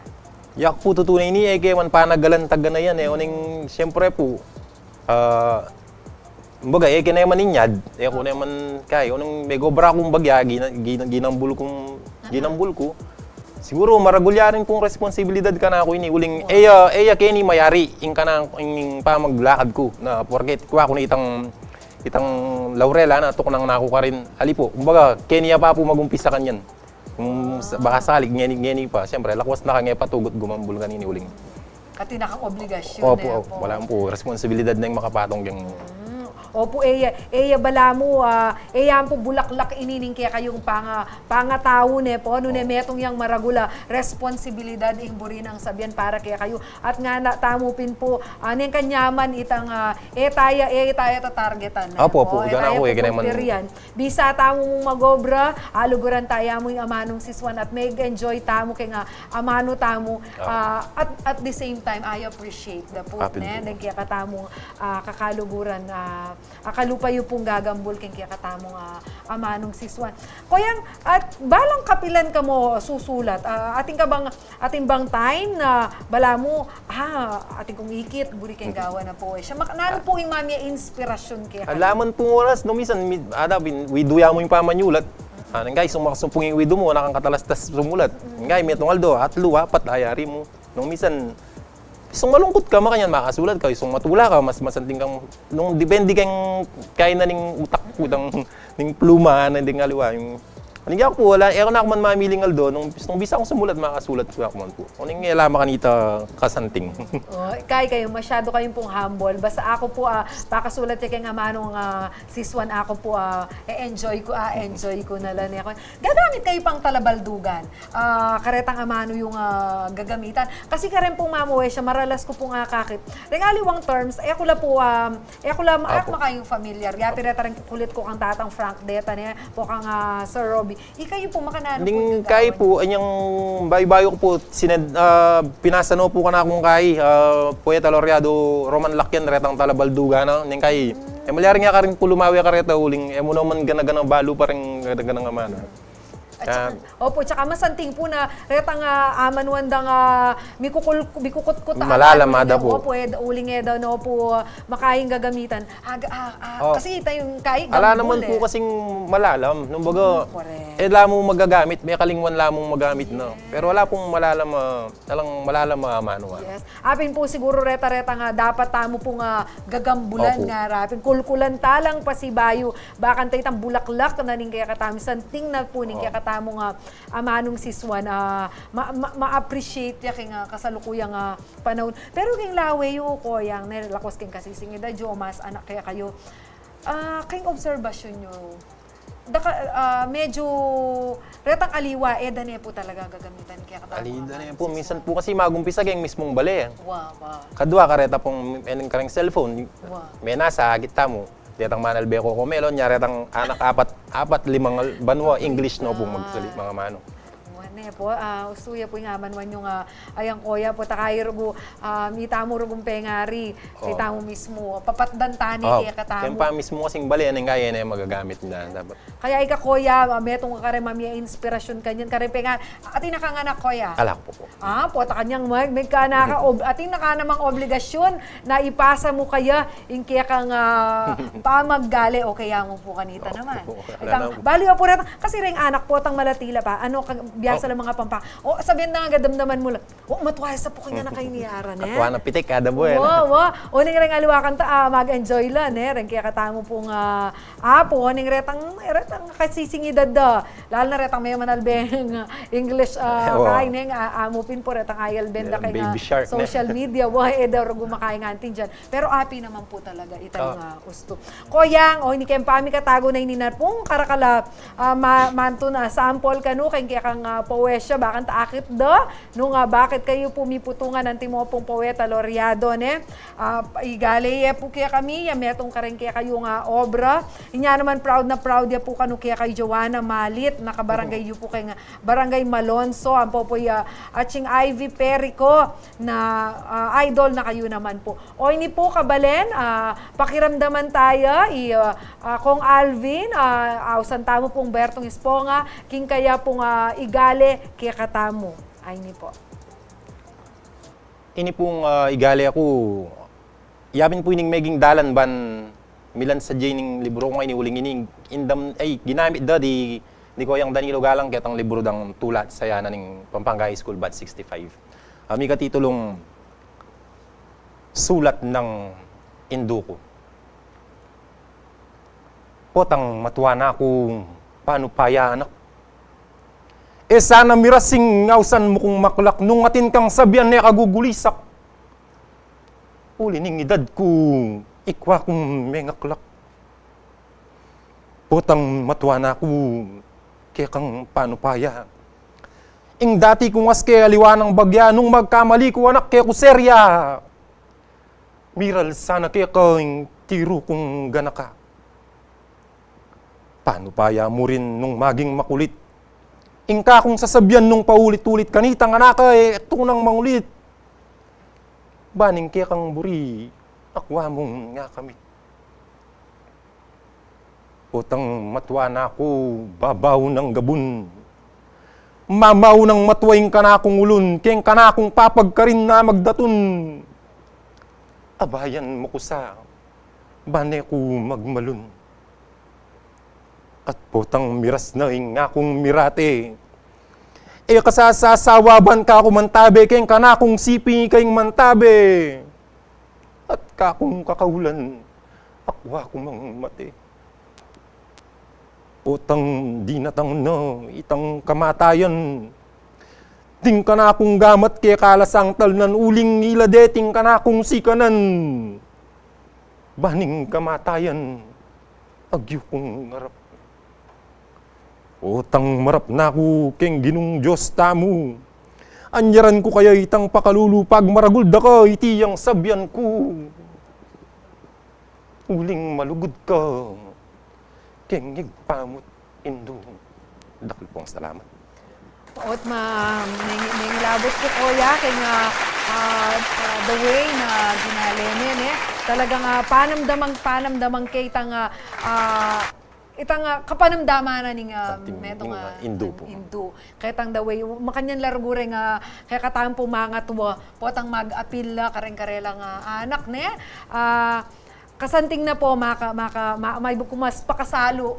Yak pu tutu na ini, e ke man panagalan taga na yan, e, uling, siyempre pu, ah, kumbaga, e ke ne man inyad, e ku ne man kaya, uling megobra kung bagya, gina-, gina-, ginambul kung, ginambul ku. Siguru, maragul ya rin pung responsibilidad kanaku ini, uling, e ya, e ya keni mayari, ing kanang, ing pamaglakad ku, na, porke, kua ku na itang, itang laurel, ana, tuknang na ku karin, ali pu, kumbaga, keni ya pa pu magumpisa kanyan. Kung sa-, baka sali, ngeni, ngeni pa, siyempre, lakwas na kang e patugut gumambul kanini uling. Atin na kang obligasyun, Opo, e, opo. Wala pu, responsibilidad na ing makapatung keng Mm. Opo, e ya, e ya balamu, ah, e ya pu bulaklak ini ning kekayung panga-, pangatau, ne pu, nune Opo. Metung yang maragul a responsibilidad ing buri nang sabian para kekayu. At ngana tamu pin pu, ah, neng kanyaman itang, ah, e taya, e taya tatargetan, ne Opo, pu, opo, e ika na taya pu, e, kaya naman. Pupulpirian. Bisa tamu mung magobra, aluguran taya mu ing amanung sisuan at mag-enjoy tamu keng, ah, amanu tamu. Ah. Ah, at, at the same time, I appreciate the put, Kapin ne, po. Deng kekatamung, ah, kakaluguran, ah, a kalupa yu pung gagambul keng kekatamung, ah, amanung sisuan. Koyang, at balang kapilan ka mu susulat, ah, atin ka bang Atin bang time na balamu, ah, atin kung ikit, buri keng gawan a poesya. Mak-, nanu pu ing mamie inspirasyun keka? Ala man pung oras, nung minsan, mi-, ada, bin-, widu ya mu ing pamanyulat. Ah, neng kai, suma-, sumpung ing widu mu, anak kang katalastas sumulat. Neng kai, metung aldo, atlu, apat, ayari mu. Nung minsan, isung malungkut ka, makanyan makasulat ka, isung matula ka, mas masanting kang, nung depende keng kainan ning utak ku, dang, ning pluma, na ding aliwa, yung Nung aku pu, ala, e ku na ku man mamiling aldo, nung, nung bisa kung sumulat, makasulat ku aku man pu. Nung e la makanita kasanting. O, kai kayu, masyadu kayu pung humble. Basta aku pu, ah, pakasulat ya keng amanung, ah, sisuan aku pu, ah, e-enjoy ku, ah, enjoy ku na la ne ku. Gagamit kayu pang talabaldugan. Ah, karetang amanu yung, ah, gagamitan. Kasi karen pung mamuesya, maralas ku pung akakit. Deng aliwang terms, e ku la pu, ah, e ku la, e ku Apo. Makayung familiar. Ya, pira tarang kulit ku kang Tatang Frank deta ne, pu kang, ah, Sir Robbie. Ikayu pu, makananu pu Ning ning kai gawan? Pu, anyang bayu-bayu ku pu, sined-, ah, pinasa no pu kanakung kai, ah, Poeta Laureado Roman Lakian, retang talabaldugan na. Ning kai, e malyaring ya karin pu lumawe kareta uling, e mu naman gana-gana balu pa ring gana-gana nga mana. At saka, Ah. Opo, tsaka masanting pu na retang, ah, amanuan dang, ah, mikukul-, mikukut-kut, Malalam, ah, ada pu. Opo, e, uling e da no pu, ah, makaying gagamitan. Aga, ah, ah, Oh. Kasi ita yung kai, Ala gambul naman pu eh. Kasing malalam. Nung baga, Mm, correct. E la mu magagamit, mekalingwan la mung magamit na. Yes. Pero ala pung malalam, ah, alang malalam, ah, amanu, ah. Yes. Apin pu siguru reta-reta nga dapat tamu pung gagambulan Opo. Nga rapin. Kulkulan ta lang pasibayu. Bakanta itang bulaklak na ning kekatamung santing na pu ning Oo. Kekatamung, ah, amanung sisuan, ah, ma-, ma-, ma-appreciate ya keng, ah, kasalukuyang, ah, panaun. Pero keng lawe yu, Koyang, ne, lakwas keng kasisingid a, Jomas, anak kekayu. Ah, keng obserbasyun yu, daka-, ah, medyo retang aliwa, e da ne pu talaga gagamitan keng kekatamung amanung sisuan. Ali da ne pu, minsan pu kasi magumpisa keng mismung bale. Wa, wa. Kadwa kareta pung, e, kareng cellphone, Wa. Menasa, agit tamu. Detang manalbe ko, ko melon, nya retang anak apat, apat, limang al-, banwa, English no pu, Ah. Magsali, mga mano. Wan. Ne po, ah, ustu ya po ing aman wan yung, ah, ayang koya po, ta kayi rugu, ah, mita mu rugung pengari, oh, mita mu mismu, papatdan tane, oh, kaya katamu. Kaya pa mismu kasing bale, anong kaya na yung magagamit na, dapat. Kaya ika koya, ah, metung ka kare mamie inspirasyon kanyan, kare penga-, atin na kang anak koya? Ala ku pu. Ah, pota kanyang mag-, magkana ka, ob-, atin na ka namang obligasyon na ipasa mu kaya ing kekang, ah, pamaggali o kaya mu pu kanita naman. Opu, ala na pu. Bali, opu, retang, kasi reng anak potang malati la pa, ano, kag-, biasa la mga Pampanga. O, sabian na nga, damdaman mu la. O, matua ya sa pu keng anak a ini ara, ne? Atua na pitik, kada buwan. Wa, wa. O, ning reng aliwa kanta, ah, mag-enjoy la, ne? Reng kekatamu pung, ah, apu, o, ning retang, retang kasisingidad da. Lalo na retang me manalbeng, ah, English, ah, wa, kain, ne, ah, amu pin pu retang ayalben da keng, ah, baby shark, ne? Social media, wa, e da rugu makain nganting dian. Pero api naman pu talaga itang, ah, ustu. Koyang, o, ini keng pamikatagu na ini na pung karakal a, ah, ma-, mantun, ah, sample kanu keng kekang, ah, poesia, bakanta akit da, nung, ah, bakit kayu pu miputungan anti mo pung poeta loreado, ne? Ah, igale ye pu kekami, ya metung kareng kekayung, ah, obra. Inya naman proud na proud ya pu kanu kekay Joanna Malit, nakabarangay yu pu keng Barangay Malonzo, ampo pu ya, ah, Ching Ivy Perico, na, ah, idol na kayu naman pu. O ini pu, kabalen, ah, pakiramdaman taya, i, ah, ah, Kong Alvin, ah, ausan tamu pung Bertong Esponga, king kaya pung, ah, igale kekatamu. Ay, ini pu. Ini pung, ah, igale aku, ya pin pu ining meging dalan ban milan sa dining libro ku ngeni uling ini, indam, ay, ginamit da di, di Koyang Danilo Galang ketang libro dang Tula at Sayanan ning Pampanga High School Batch sixty-five. Ah, mikatitulung Sulat ng Indu Ku. Potang matua na kung panupaya, anak. E sana mirasing ausan mu kung maklak nung atin kang sabian ne kagugulisak. Uli ning idad ku, ikwa kung mengaklak. Potang matua na ku, kekang panupaya. Ing dati kung aske aliwa nang bagya, nung magkamali ku anak ke ku serya. Miral sana keka ing tiru kung ganaka. Panupaya mu rin nung maging makulit. Ing kakung sasabian nung paulit-ulit kanitang anaka, e tunang mangulit. Baning kekang buri, akwa mung ngakamit. Potang matua na ku, babau nang gabun. Mamau nang matua ing kanakung ulun, keng kanakung papagkarin na magdatun. Abayan mu ku sa, bane ku magmalun. At potang miras na ing akung mirate. E ka sasawa ban kaku mantabe, keng kanakung sipi ing mantabe. At kakung kakaulan, akwa ku mang mate. Potang dinatang na itang kamatayan. Ding kanakung gamat keka la sang talnan, uling ila deting kanakung sikanan. Baning kamatayan, agyu kung ngarap. Potang marap na ku keng Ginung Dios tamu. Anyaran ku kaya itang pakalulu, pagmaragul da ka, iti yang sabian ku. Uling malugud ka keng igpamut indu. Dakal pung salamat. Ot ma-, meng-, mengilabot ku, Koya, keng, ah, ah, ah, the way na ginale ne, ne. Talagang, ah, panamdamang, panamdamang ke itang, ah, ah, itang, ah, kapanamdaman na ning, ah, metung, ah, indu pu. Indu. Ketang the way, makanyan la rugu reng, ah, kekatamu pung mangatua, potang mag-apil la kareng karelang, ah, anak, ne? Ah, kasanting na pu, maka-, maka-, ma-, maybe ku mas pakasalu.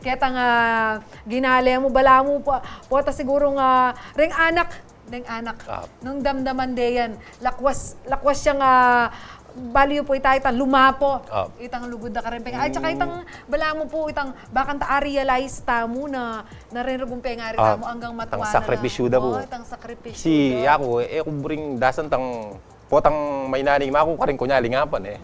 Ketang, ah, ginale mu, balamu pu, pota sigurung, ah, reng anak, reng anak. Ah. Nung damdaman de yan, lakwas, lakwas yang, ah, bali yu pu ita, itang lumapo. Ah. Itang lugud da kareng peng-, at saka itang, balamu pu, itang, bakanta a-realize tamu na, na reng rugung pengari tamu, anggang matua na. Itang sakripisyu da pu. O, itang sakripisyu da. Kasi aku, e ku buring dasan tang potang mainaning maku karin kunya lingapan, e.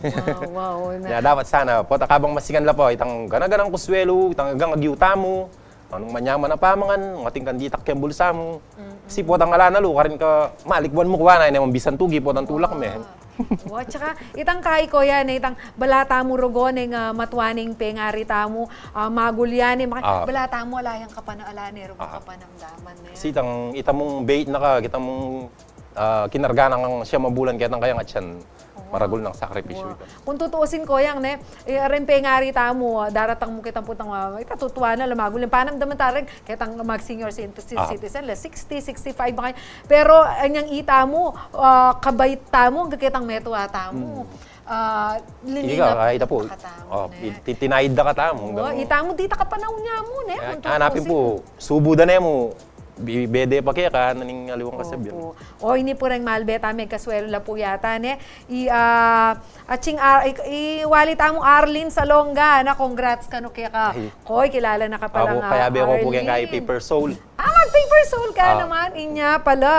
Wow, wow, na. Ya, dapat sana, pota kabang masingan la pu, itang gana-ganang kuswelu, itang anggang agyu tamu, nung manyaman a pamangan, nung atin kang ditak keng bulsa mu. Mm-mm. Kasi potang ala na lu, karin ka, malikwan mu kuwa na, ini mang bisan tugi, potang tulak me. Wow. Wa, tsaka itang kai, Koya, ne, itang bala tamu rogo ne, ah, matua ne ing pengari tamu, ah, magulya ne, maka-, Ah. bala tamu ala yang kapana-, ala ne rogo Ah. kapanamdaman, ne. Kasi itang, ita mung bait na ka, kita mung, ah, kinarga na kang siyam a bulan, ketang kayang atyan, Oo. maragul nang sakripisyu Wa. ita. Kung tutuusin, Koyang, ne, eh, reng pengari tamu, ah, daratang mu ketang putang, ah, ita tutuan na, la magulya, panamdaman ta reng, ketang mag-senior citi-, Ah. citizen, la sixty, sixty-five, baka. Pero, anyang ita mu, ah, kabait tamu, angga ketang metua tamu. Hmm. Ah, Ika, liningap ah, ita pu. Katamu, Oh, ne? i-, ti-, tinaid da katamu, Oo, anggang ita mu, dita kapanaun ya mu, ne? Kaya, Kung hanapin tutuusin. pu, subu da ne mu, bi-, bede pa keka, naning aliwang kasabyan. Opo. O, ini pu reng malbe ta, megkasuelo la pu yata, ne? I, ah, atsing, ah, i, i wali tamu Arlene Salonga, na congrats kanu keka. Ay. Koy, kilala na ka pala Ako, nga, kayabe ko pu keng Arlene. Kay Paper Soul. Ah, mag-Paper Soul ka Ah. naman. Inya pala,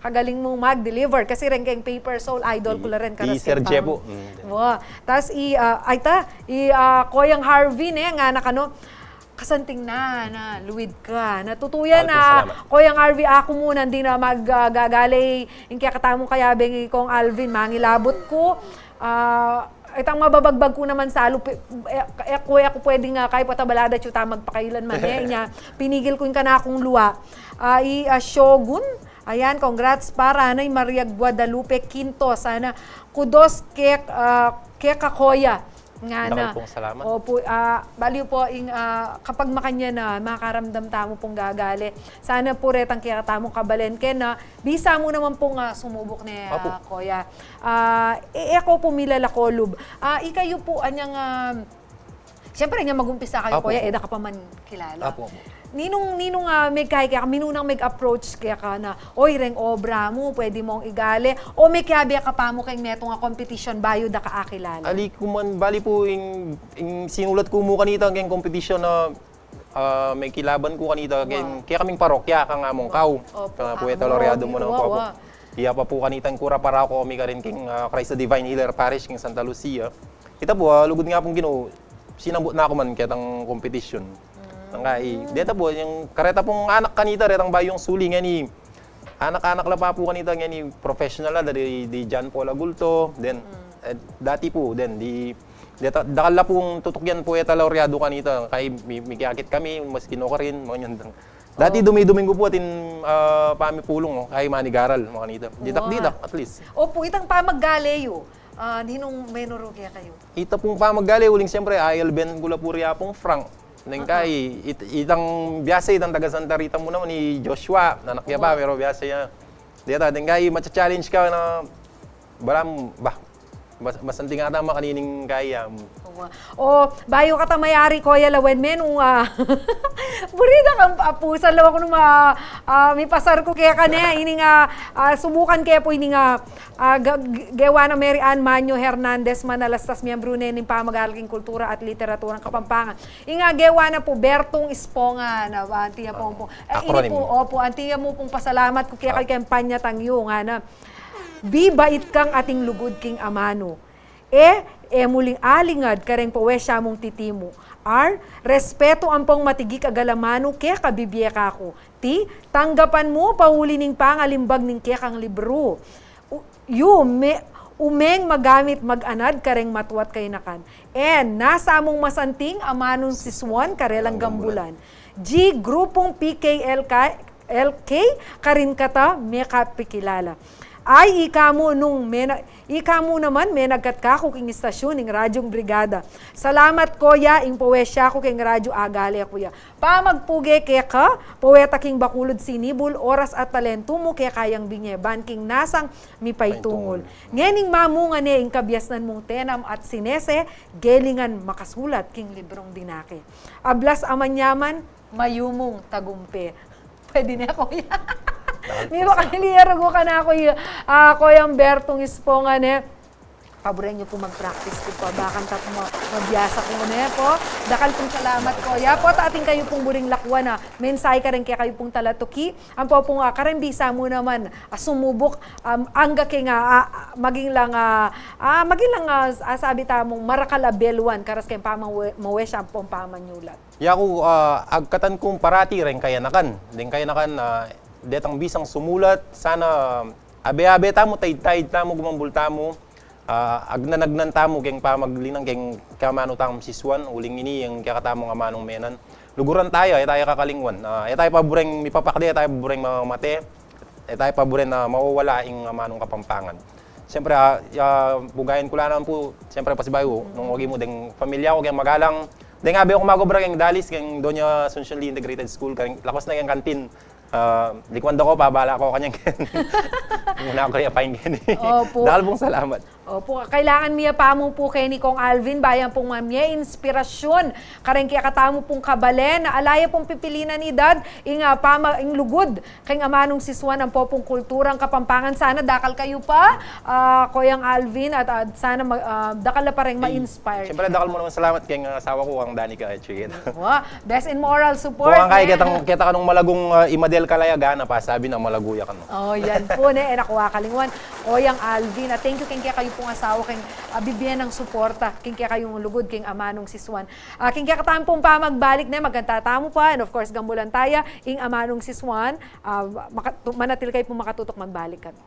kagaling mong mag-deliver. Kasi reng keng Paper Soul, idol ko la rin, I, karas i Sir keng Jepo. pang- Mm. Wa. Tas i, ah, ay ta, i, ah, Koyang Harvey, ne, nga na kanu, kasanting na, na, luid ka. Natutuyan Ay, na, salamat. Koyang Harvey, aku mu, nandin na mag, ah, gagale, ing kekatamung kayabeng i Kong Alvin, mangilabot ku. Ah, itang mababagbag ku naman sa lupi, e, e, ku, e ku pwedeng, ah, kay patabalada tsu ta magpakailanman, eh. Inya, pinigil ku ing kanakung lua. Ah, i, ah, Shogun, ayan, congrats para, ana, i Maria Guadalupe Quinto, sana, kudos ke, ah, keka Koya. Nga Dakal na. pong salamat. Opo, ah, baliw po, ing, ah, kapag makanyan na, makaramdam tamu pung gagale. Sana pu retang kekatamung kabalen ke na, bisa mu naman pung, ah, sumubuk ne, Opo. ah, Koya. Ah, e, e ko pu milalakolub. Ah, ikayu pu, anyang, ah, siyempre, anyang mag-umpisa kayu, Opo, Koya, opo. e da ka pa man kilala. Opo, opo. Ninung, ninung, ah, megkaya keka, minunang meg-approach keka na, "Oy, reng obra mu, pwede mong igale." O mekiabe ka pa mu keng metung a competition, bayu da ka akilala? Ali ku man, bali pu, ing, ing sinulat ku mu kanita, keng competition na, ah, mekilaban ku kanita, keng, Wow. kekaming parokya, kang Among Kaw. Opo, Kang Among Poeta Laureado Kaw, mu na wow, opo. wow. Iya pa pu kanitang kura para ku, kami karin keng, ah, Christ the Divine Healer Parish, keng Santa Lucia. Ita pu, ah, lugud nga pung Ginu, sinambut na ku man ketang competition. Mm. Nang kai, deta pu, ing kareta pung anak kanita, retang bayung suli, ngeni, anak-anak la pa pu kanita, ngeni professional la, dari, di John Paul Agulto, then, Mm. eh, dati pu, then, di, deta, dakal la pung tutukyan Poeta Laureado kanita, kai, mi-, mikiakit kami, mas kinu karin, makanyan dang. Dati Oh. dumi-duminggu pu atin, ah, pamipulung, oh, kai manigaral, makanita. Ditak-ditak, Wow. at least. Opo, itang pamaggale yu, ah, ninung menuru kekayu? Ita pung pamaggale, uling siyempre, I L band ku la pu ria pung Frank. Neng Aha. kai, it-, itang biasa, itang taga Santa Rita mu naman, i Joshua, anak ya pa, Opo. pero biasa ya. Deta, neng kai, macha-challenge ka na, balam, bah, mas-, masanting ata makanining kai ya. Owa. O, bayu ka ta mayari, Koya, lawen me nung, ah, buri da kang apusan, lawen ku nung ma-, ah, mipasar ku keka ne, ining, ah, ah, subukan ke pu ining, ah, Ah, ga-, g-, gewa na Mary Ann Manyo Hernandez Manalastas, miyembru ne ning Pamag-aral king Kultura at Literaturang Kapampangan. Ing, ah, gewa na pu Bertung Esponga na, ah, anti ya pu, Ah, pu-, eh, ini acronym. pu, opo, anti ya mu pung pasalamat ku keka Ah. keng panyatang yu, ngana, "Bibait kang ating lugud king amanu. E, e mu ling alingad kareng powesya mung titimu. Ar, respetu ampong matigik a galamanu keka bibie kaku. Ti, tanggapan mu pauli ning pangalimbag ning kekang libru. U-, yu, me-, umeng magamit mag-anad kareng matua't kayanakan. En, nasa mung masanting amanung sisuan karelang gambulan. G, grupung P K L K, L K, karin kata mekapikilala. Ay, ika mu nung mena-, ika mu naman menagkat kaku king istasyun ning Radyung Brigada. Salamat, Koya, ing powesya ku keng radyu agale ku ya." Pamagpuge keka, poweta king Bacolod sinibul, oras at talentu mu keka yang binye, ban king nasang mipaytungul. Paytungul. Ngening mamunga ne ing kabiasnan mung tenam at sinese, gelingan makasulat king librung dinake. Ablas a manyaman, mayumung tagumpe. Pwede ne, Koya. Dahil Mi po sa bakal iya rugu kanaku, ah, Koyang Bertung Esponga ne. Paburen yu pu mag-practice ku pa, bakan ta pu ma-, mabiasa ku ne pu. Dakal pung salamat, Koya. Pu, ta atin kayu pung buring lakuan a mensahe kareng kekayu pung talatuki. Ampo pung, ah, kareng bisa mu naman, ah, sumubuk, um, angga keng, ah, ah, maging lang, ah, ah, maging lang, ah, sabi tamung marakal a beluan, karas keng pamawe-, mawesya ampong pamanyulat. Yaku, ah, agkatan kung parati reng kayanakan. Deng kayanakan, ah, detang bisang sumulat, sana, ah, abe-abe tamu, taid-taid tamu, gumambul tamu, Ah, agnan-agnan tamu keng pamaglinang keng keng amanu tang sisuan, uling ini ing kekatamung amanung menan. Luguran taya, e taya kakalingwan. Ah, e taya pabureng mipapakde, e taya pabureng mamate, e taya pabureng mawawala ing amanung Kapampangan. Siyempre, ah, ya, bugayan ku la naman pu, siyempre, pasibayu, nung wagi mu deng pamilya ku, keng magalang, deng abe ku magobra keng Dalis, keng Doña Asuncion Lee Integrated School, keng, lakwas na keng kantin. Ah, likuan da ku, pabala ku kanyang ken. Muna ku ya painggan. Opo. Dakal pung salamat. Opo, kailangan mi ya pamu pu keni Kong Alvin, ba yang pung mamie inspirasyun kareng kekatamu pung kabalen, ala ya pung pipilinan idad, ing, ah, pama, ing lugud keng amanung sisuan ampo pung kulturang Kapampangan. Sana dakal kayu pa, ah, Koyang Alvin, at, at sana ma-, ah, dakal la pa reng ma-inspire. Siyempre, dakal mu naman salamat keng asawa ku, kang Danica Chiqueta. Wa, best in moral support, kung ang kaya ne? Keta, keta ka nung malagung, ah, imadel ka la ya gana pa, sabi na malagu ya ka, no? Oh, yan pu, ne. E na ku kakalingwan, Koyang Alvin. At thank you keng kekayu pung asawa, keng, ah, bibie nang suporta keng kekayung lugud keng amanung sisuan. Ah, keng kekatamu pung pamagbalik, ne, magkanta tamu pa, and of course, gambulan taya ing amanung sisuan. Ah, makatu-, manatil kayu pung makatutok, magbalik kami.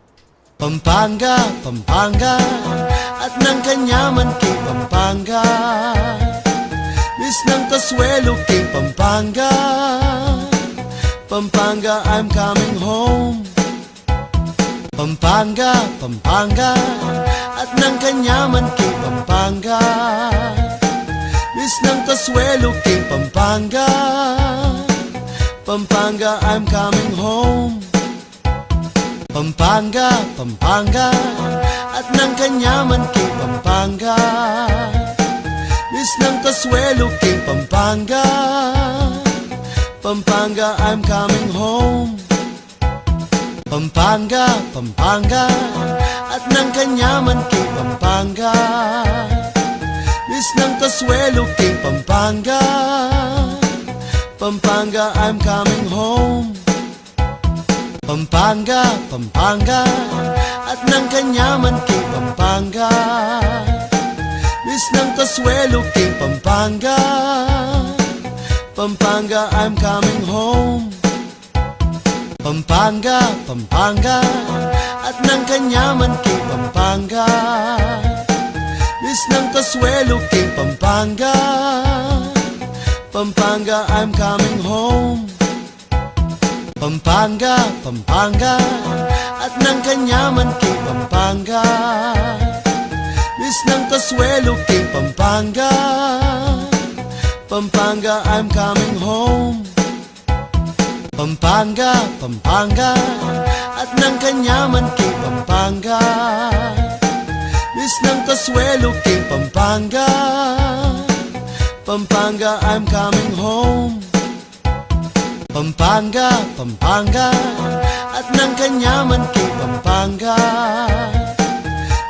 Pampanga, Pampanga, at nang kanyaman king Pampanga. Misnang kasuelo king Pampanga. Pampanga, I'm coming home. Pampanga, Pampanga, at nang kanyaman king Pampanga. Misnang kasuelo king Pampanga. Pampanga, I'm coming home. Pampanga, Pampanga, at nang kanyaman king Pampanga. Misnang kasuelo king Pampanga. Pampanga, I'm coming home. Pampanga, Pampanga, at nang kanyaman king Pampanga. Misnang kasuelo king Pampanga. Pampanga, I'm coming home. Pampanga, Pampanga, at nang kanyaman king Pampanga. Misnang kasuelo king Pampanga. Pampanga, I'm coming home. Pampanga, Pampanga, at nang kanyaman king Pampanga. Misnang kasuelo king Pampanga. Pampanga, I'm coming home. Pampanga, Pampanga, at nang kanyaman king Pampanga. Misnang kasuelo king Pampanga. Pampanga, I'm coming home. Pampanga, Pampanga, at nang kanyaman king Pampanga. Misnang kasuelo king Pampanga. Pampanga, I'm coming home. Pampanga, Pampanga, at nang kanyaman king Pampanga.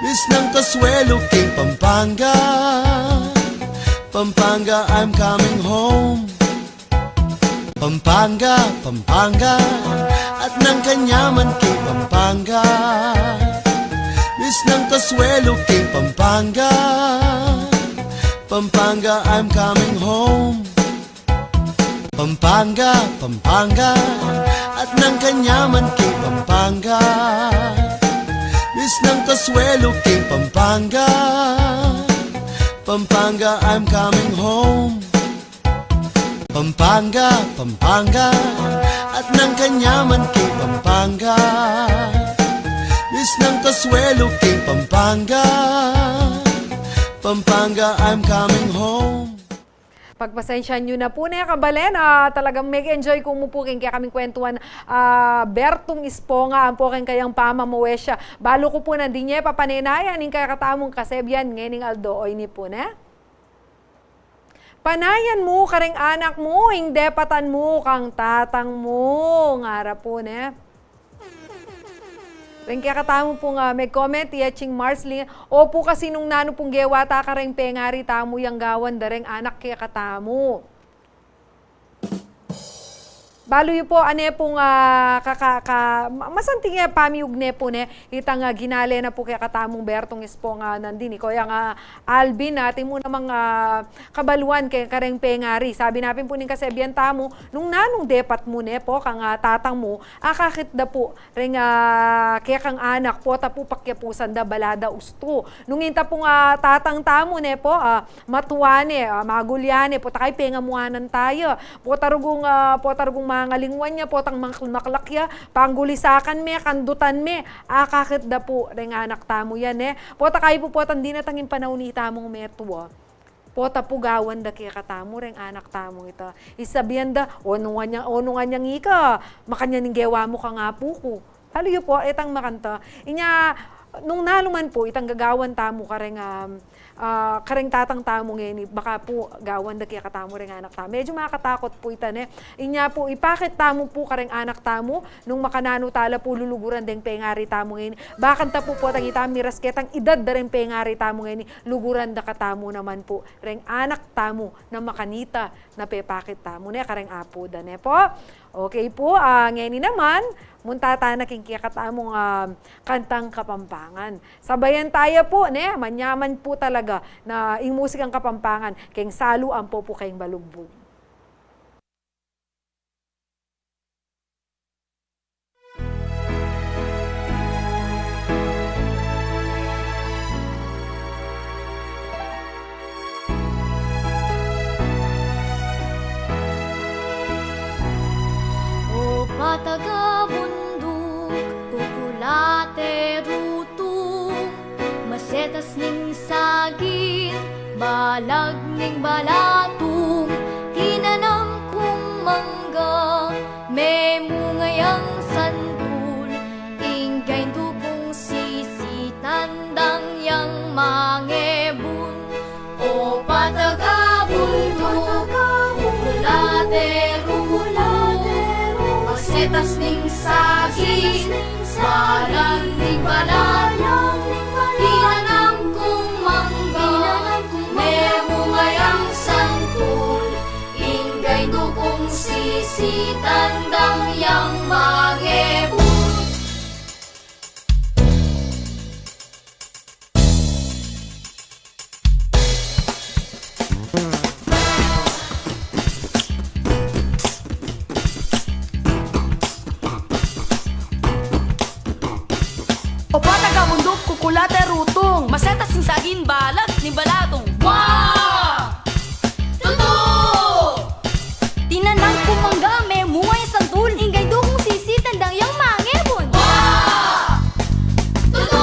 Misnang kasuelo king Pampanga. Pampanga, I'm coming home. Pampanga, Pampanga, at nang kanyaman king Pampanga. Misnang kasuelo king Pampanga. Pampanga, I'm coming home. Pampanga, Pampanga, at nang kanyaman king Pampanga. Misnang kasuelo king Pampanga. Pampanga, I'm coming home. Pampanga, Pampanga, at nang kanyaman king Pampanga. Misnang kasuelo king Pampanga. Pampanga, I'm coming home. Pagpasensyahan yu na pu ne, kabalen, ah, talagang meg-enjoy ku mu pu king kekaming kwentuan, ah, Bertung Esponga, ampo keng kayang pamamawesya. Balu ku pu nandin ye papanenayan ing kekatamung kasebian ngening aldo, o ini pu ne. Panayan mu kareng anak mu ing depatan mu kang tatang mu, ngara pu ne. Reng kekatamu pung, ah, meg-comment, i Ching Marsling, opu, kasi nung nanu pung gewa ta kareng pengari tamu yang gawan da reng anak kekatamu. Balu yu pu, ane pung, ah, ka, ka, ka, ma-, masanting e pamiyug ne pu ne, itang, ah, ginale na pu kekatamung Bertong Espong, ah, nandin, iko yang, ah, Alvin, atin mu namang, ah, kabaluan ke kareng pengari. Sabi na pin pu ning kasebian tamu, nung nanung depat mu ne pu kang, ah, tatang mu, akakit da pu reng, ah, kekang anak, pota pu pakyapusan da, bala da ustu. Nung inta pung, ah, tatang tamu ne pu, ah, matua ne, ah, magulya ne, pota kay pengamuanan taya. Pota rugung, ah, pota rugung mangalingwan ya, potang mak-, maklak ya, panggulisakan me, kandutan me, akakit da pu reng anak tamu yan, e. Pota kay pu, potang dinatang ing panaun itamung metua. Pota pu gawan da kekatamu reng anak tamu ita. Isabian da, o nung anyang, o nung anyang ika, makanyan ing gewa mu kang apu ku. Balu yu pu, itang makanta. Inya, nung naluman pu, itang gagawan tamu kareng, um, ah, kareng tatang tamu ngeni, baka pu gawan da kekatamu reng anak tamu. Medyu makatakut pu ita, ne. Inya pu, ipakit tamu pu kareng anak tamu, nung makananu tala pu luluguran deng pengari tamu ngeni. Bakanta pu, potang ita miras ketang idad da reng pengari tamu ngeni, luguran da katamu naman pu reng anak tamu na makanita na pepakit tamu, ne, kareng apu da, ne pu. Okay pu, ah, ngeni naman, munta tana king kekatamung, ah, kantang Kapampangan. Sabayan taya pu, ne, manyaman pu talaga na ing musikang Kapampangan, keng salu ampo pu keng balugbug. O patagabunduk, kukulate rutung, masetas ning saging, balag ning balatung, tinanam kung mangga, memunga yang santul, ingga indu kung sisitan dang yang mangebun. O patagabunduk, kukulate rutung, masetas ning saging, balag ning balatung, tinanam kung mangga, memunga yang santul, ingga indu kung sisitan dang yang mangebun. O patagabunduk, kukulate rutung, masetas ning saging, balag ning balatung. Wa! Tutu! Tinanam kung mangga, memunga yang santul, ingga indu kung sisitan dang yang mangebun. Wa! Tutu!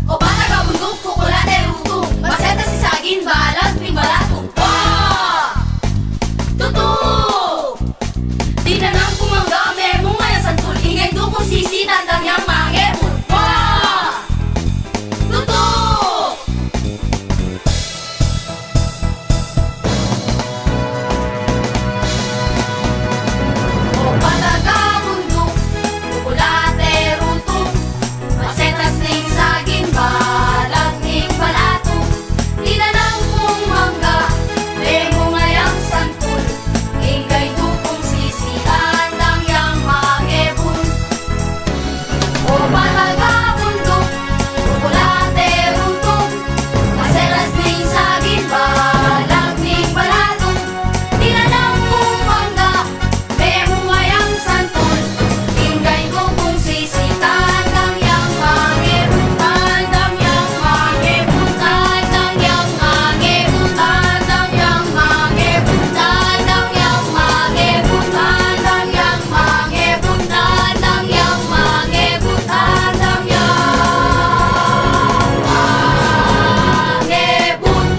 O patagabunduk, kukulate rutung, masetas ning saging, balag ning balatung. Wa! Tutu! Tinanam kung mangga, memunga yang santul, ingga indu kung sisitan dang yang mangebun. Wa! Tutu! O patagabunduk, kukulate rutung, masetas ning saging, balag ning balatung, tinanam kung mangga, memunga yang santul, ingga indu kung sisitan dang yang mangebun. O patagabunduk, kukulate rutung, masetas ning saging, balag ning balatung, tinanam kung mangga, memunga yang santul, ingga indu kung sisitan dang yang mangebun, dang yang mangebun, dang yang mangebun, dang yang mangebun, dang yang mangebun, dang yang mangebun.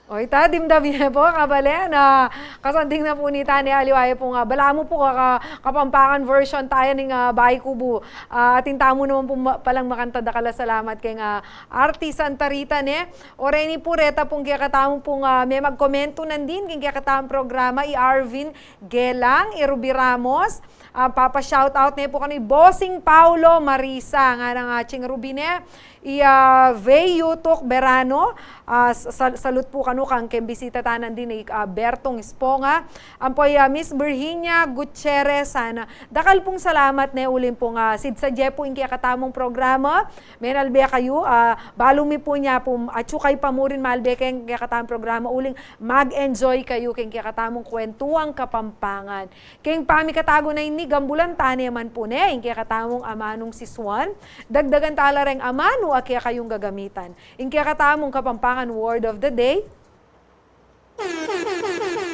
O ita, dimdam ye pu, kabalen, a, kasanting na pu nita ne, aliwa ye pung, a, balamu pu ka, ka, Kapampangan version taya ning, a, Bahay Kubo. A, atin tamu naman pu ma-, palang makanta. Dakal a salamat keng, a, Arti Santa Rita ne. O reni pu, reta pung kekatamu pung, a, memagkomentu nandin keng kekatamung programa, i Arvin Gelang, i Ruby Ramos, Ah, papa-shoutout ne pu kanu i Bossing Paulo Marisa, ngana nang, ah, Ching Rubine, i, ah, Vey Yutuk Berano, ah, sa-, salut pu kanu kang keng bisita ta nandin i, ah, Bertong Esponga, ampo i, ah, Miss Virginia Gutierrez, sana. Dakal pung salamat ne uling pung, ah, sidsadye pu ing kekatamung programa, menalbe kayu, ah, balu mi pu nya pu, atyu kayu pa murin malbe keng kekatamung programa uling mag-enjoy kayu keng kekatamung Kwentuang Kapampangan. Keng pamikatagu na ini, gambulan ta ne man pu ne ing kekatamung amanung sisuan, dagdagan ta la reng amanu a kekayung gagamitan. Ing kekatamung Kapampangan word of the day,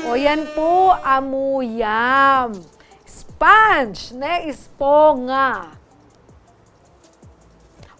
o yan pu, amuyam. Sponge, ne, esponga.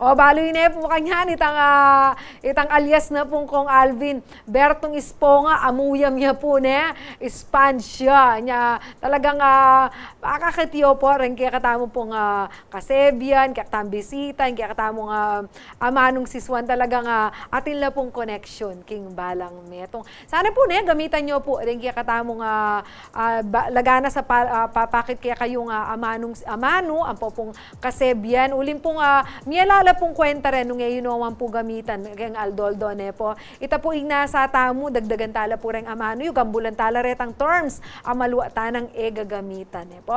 O, balu ne pu kanyan itang, ah, itang alias na pung Kong Alvin, Bertong Esponga, amuyam ya pu, ne, sponge ya. Nya, talagang, ah, makakit yu pu reng kekatamu pung, ah, kasebyan, kekatamung bisita, kekatamung, ah, amanung sisuan, talagang, ah, atin la pung connection king balang metung. Sana pu, ne, gamitan yu pu reng kekatamung, ah, ah, ba-, lagana sa pa-, ah, papakit kekayung, ah, amanung, amanu, ampo pung kasebyan. Uling pung, ah, miyala la pung kwenta ren nung e yu naman pu gamitan keng aldo-aldo, ne pu. Ita pu ing nasa tamu, dagdagan ta la pu reng amanu yu, gambulan ta la retang terms a malwa ta nang e gagamitan, ne pu.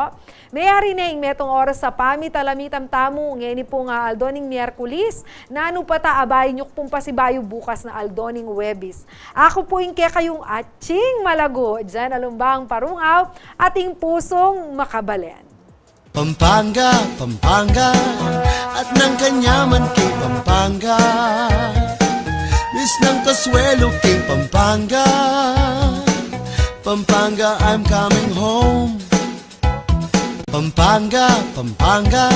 Meyari ne ing metung oras a pamitalamitam tamu ngeni pung, ah, aldo ning Miyerkulis. Nanu pa ta, abayan yu ku pung pasibayu bukas na aldo ning Huwebes. Aku pu ing kekayung Aching Malago, dyan alumbang parungaw, ating pusung makabalen. Pampanga, Pampanga, at nang kanyaman king Pampanga. Miss ng kasuelo king Pampanga. Pampanga, I'm coming home. Pampanga, Pampanga.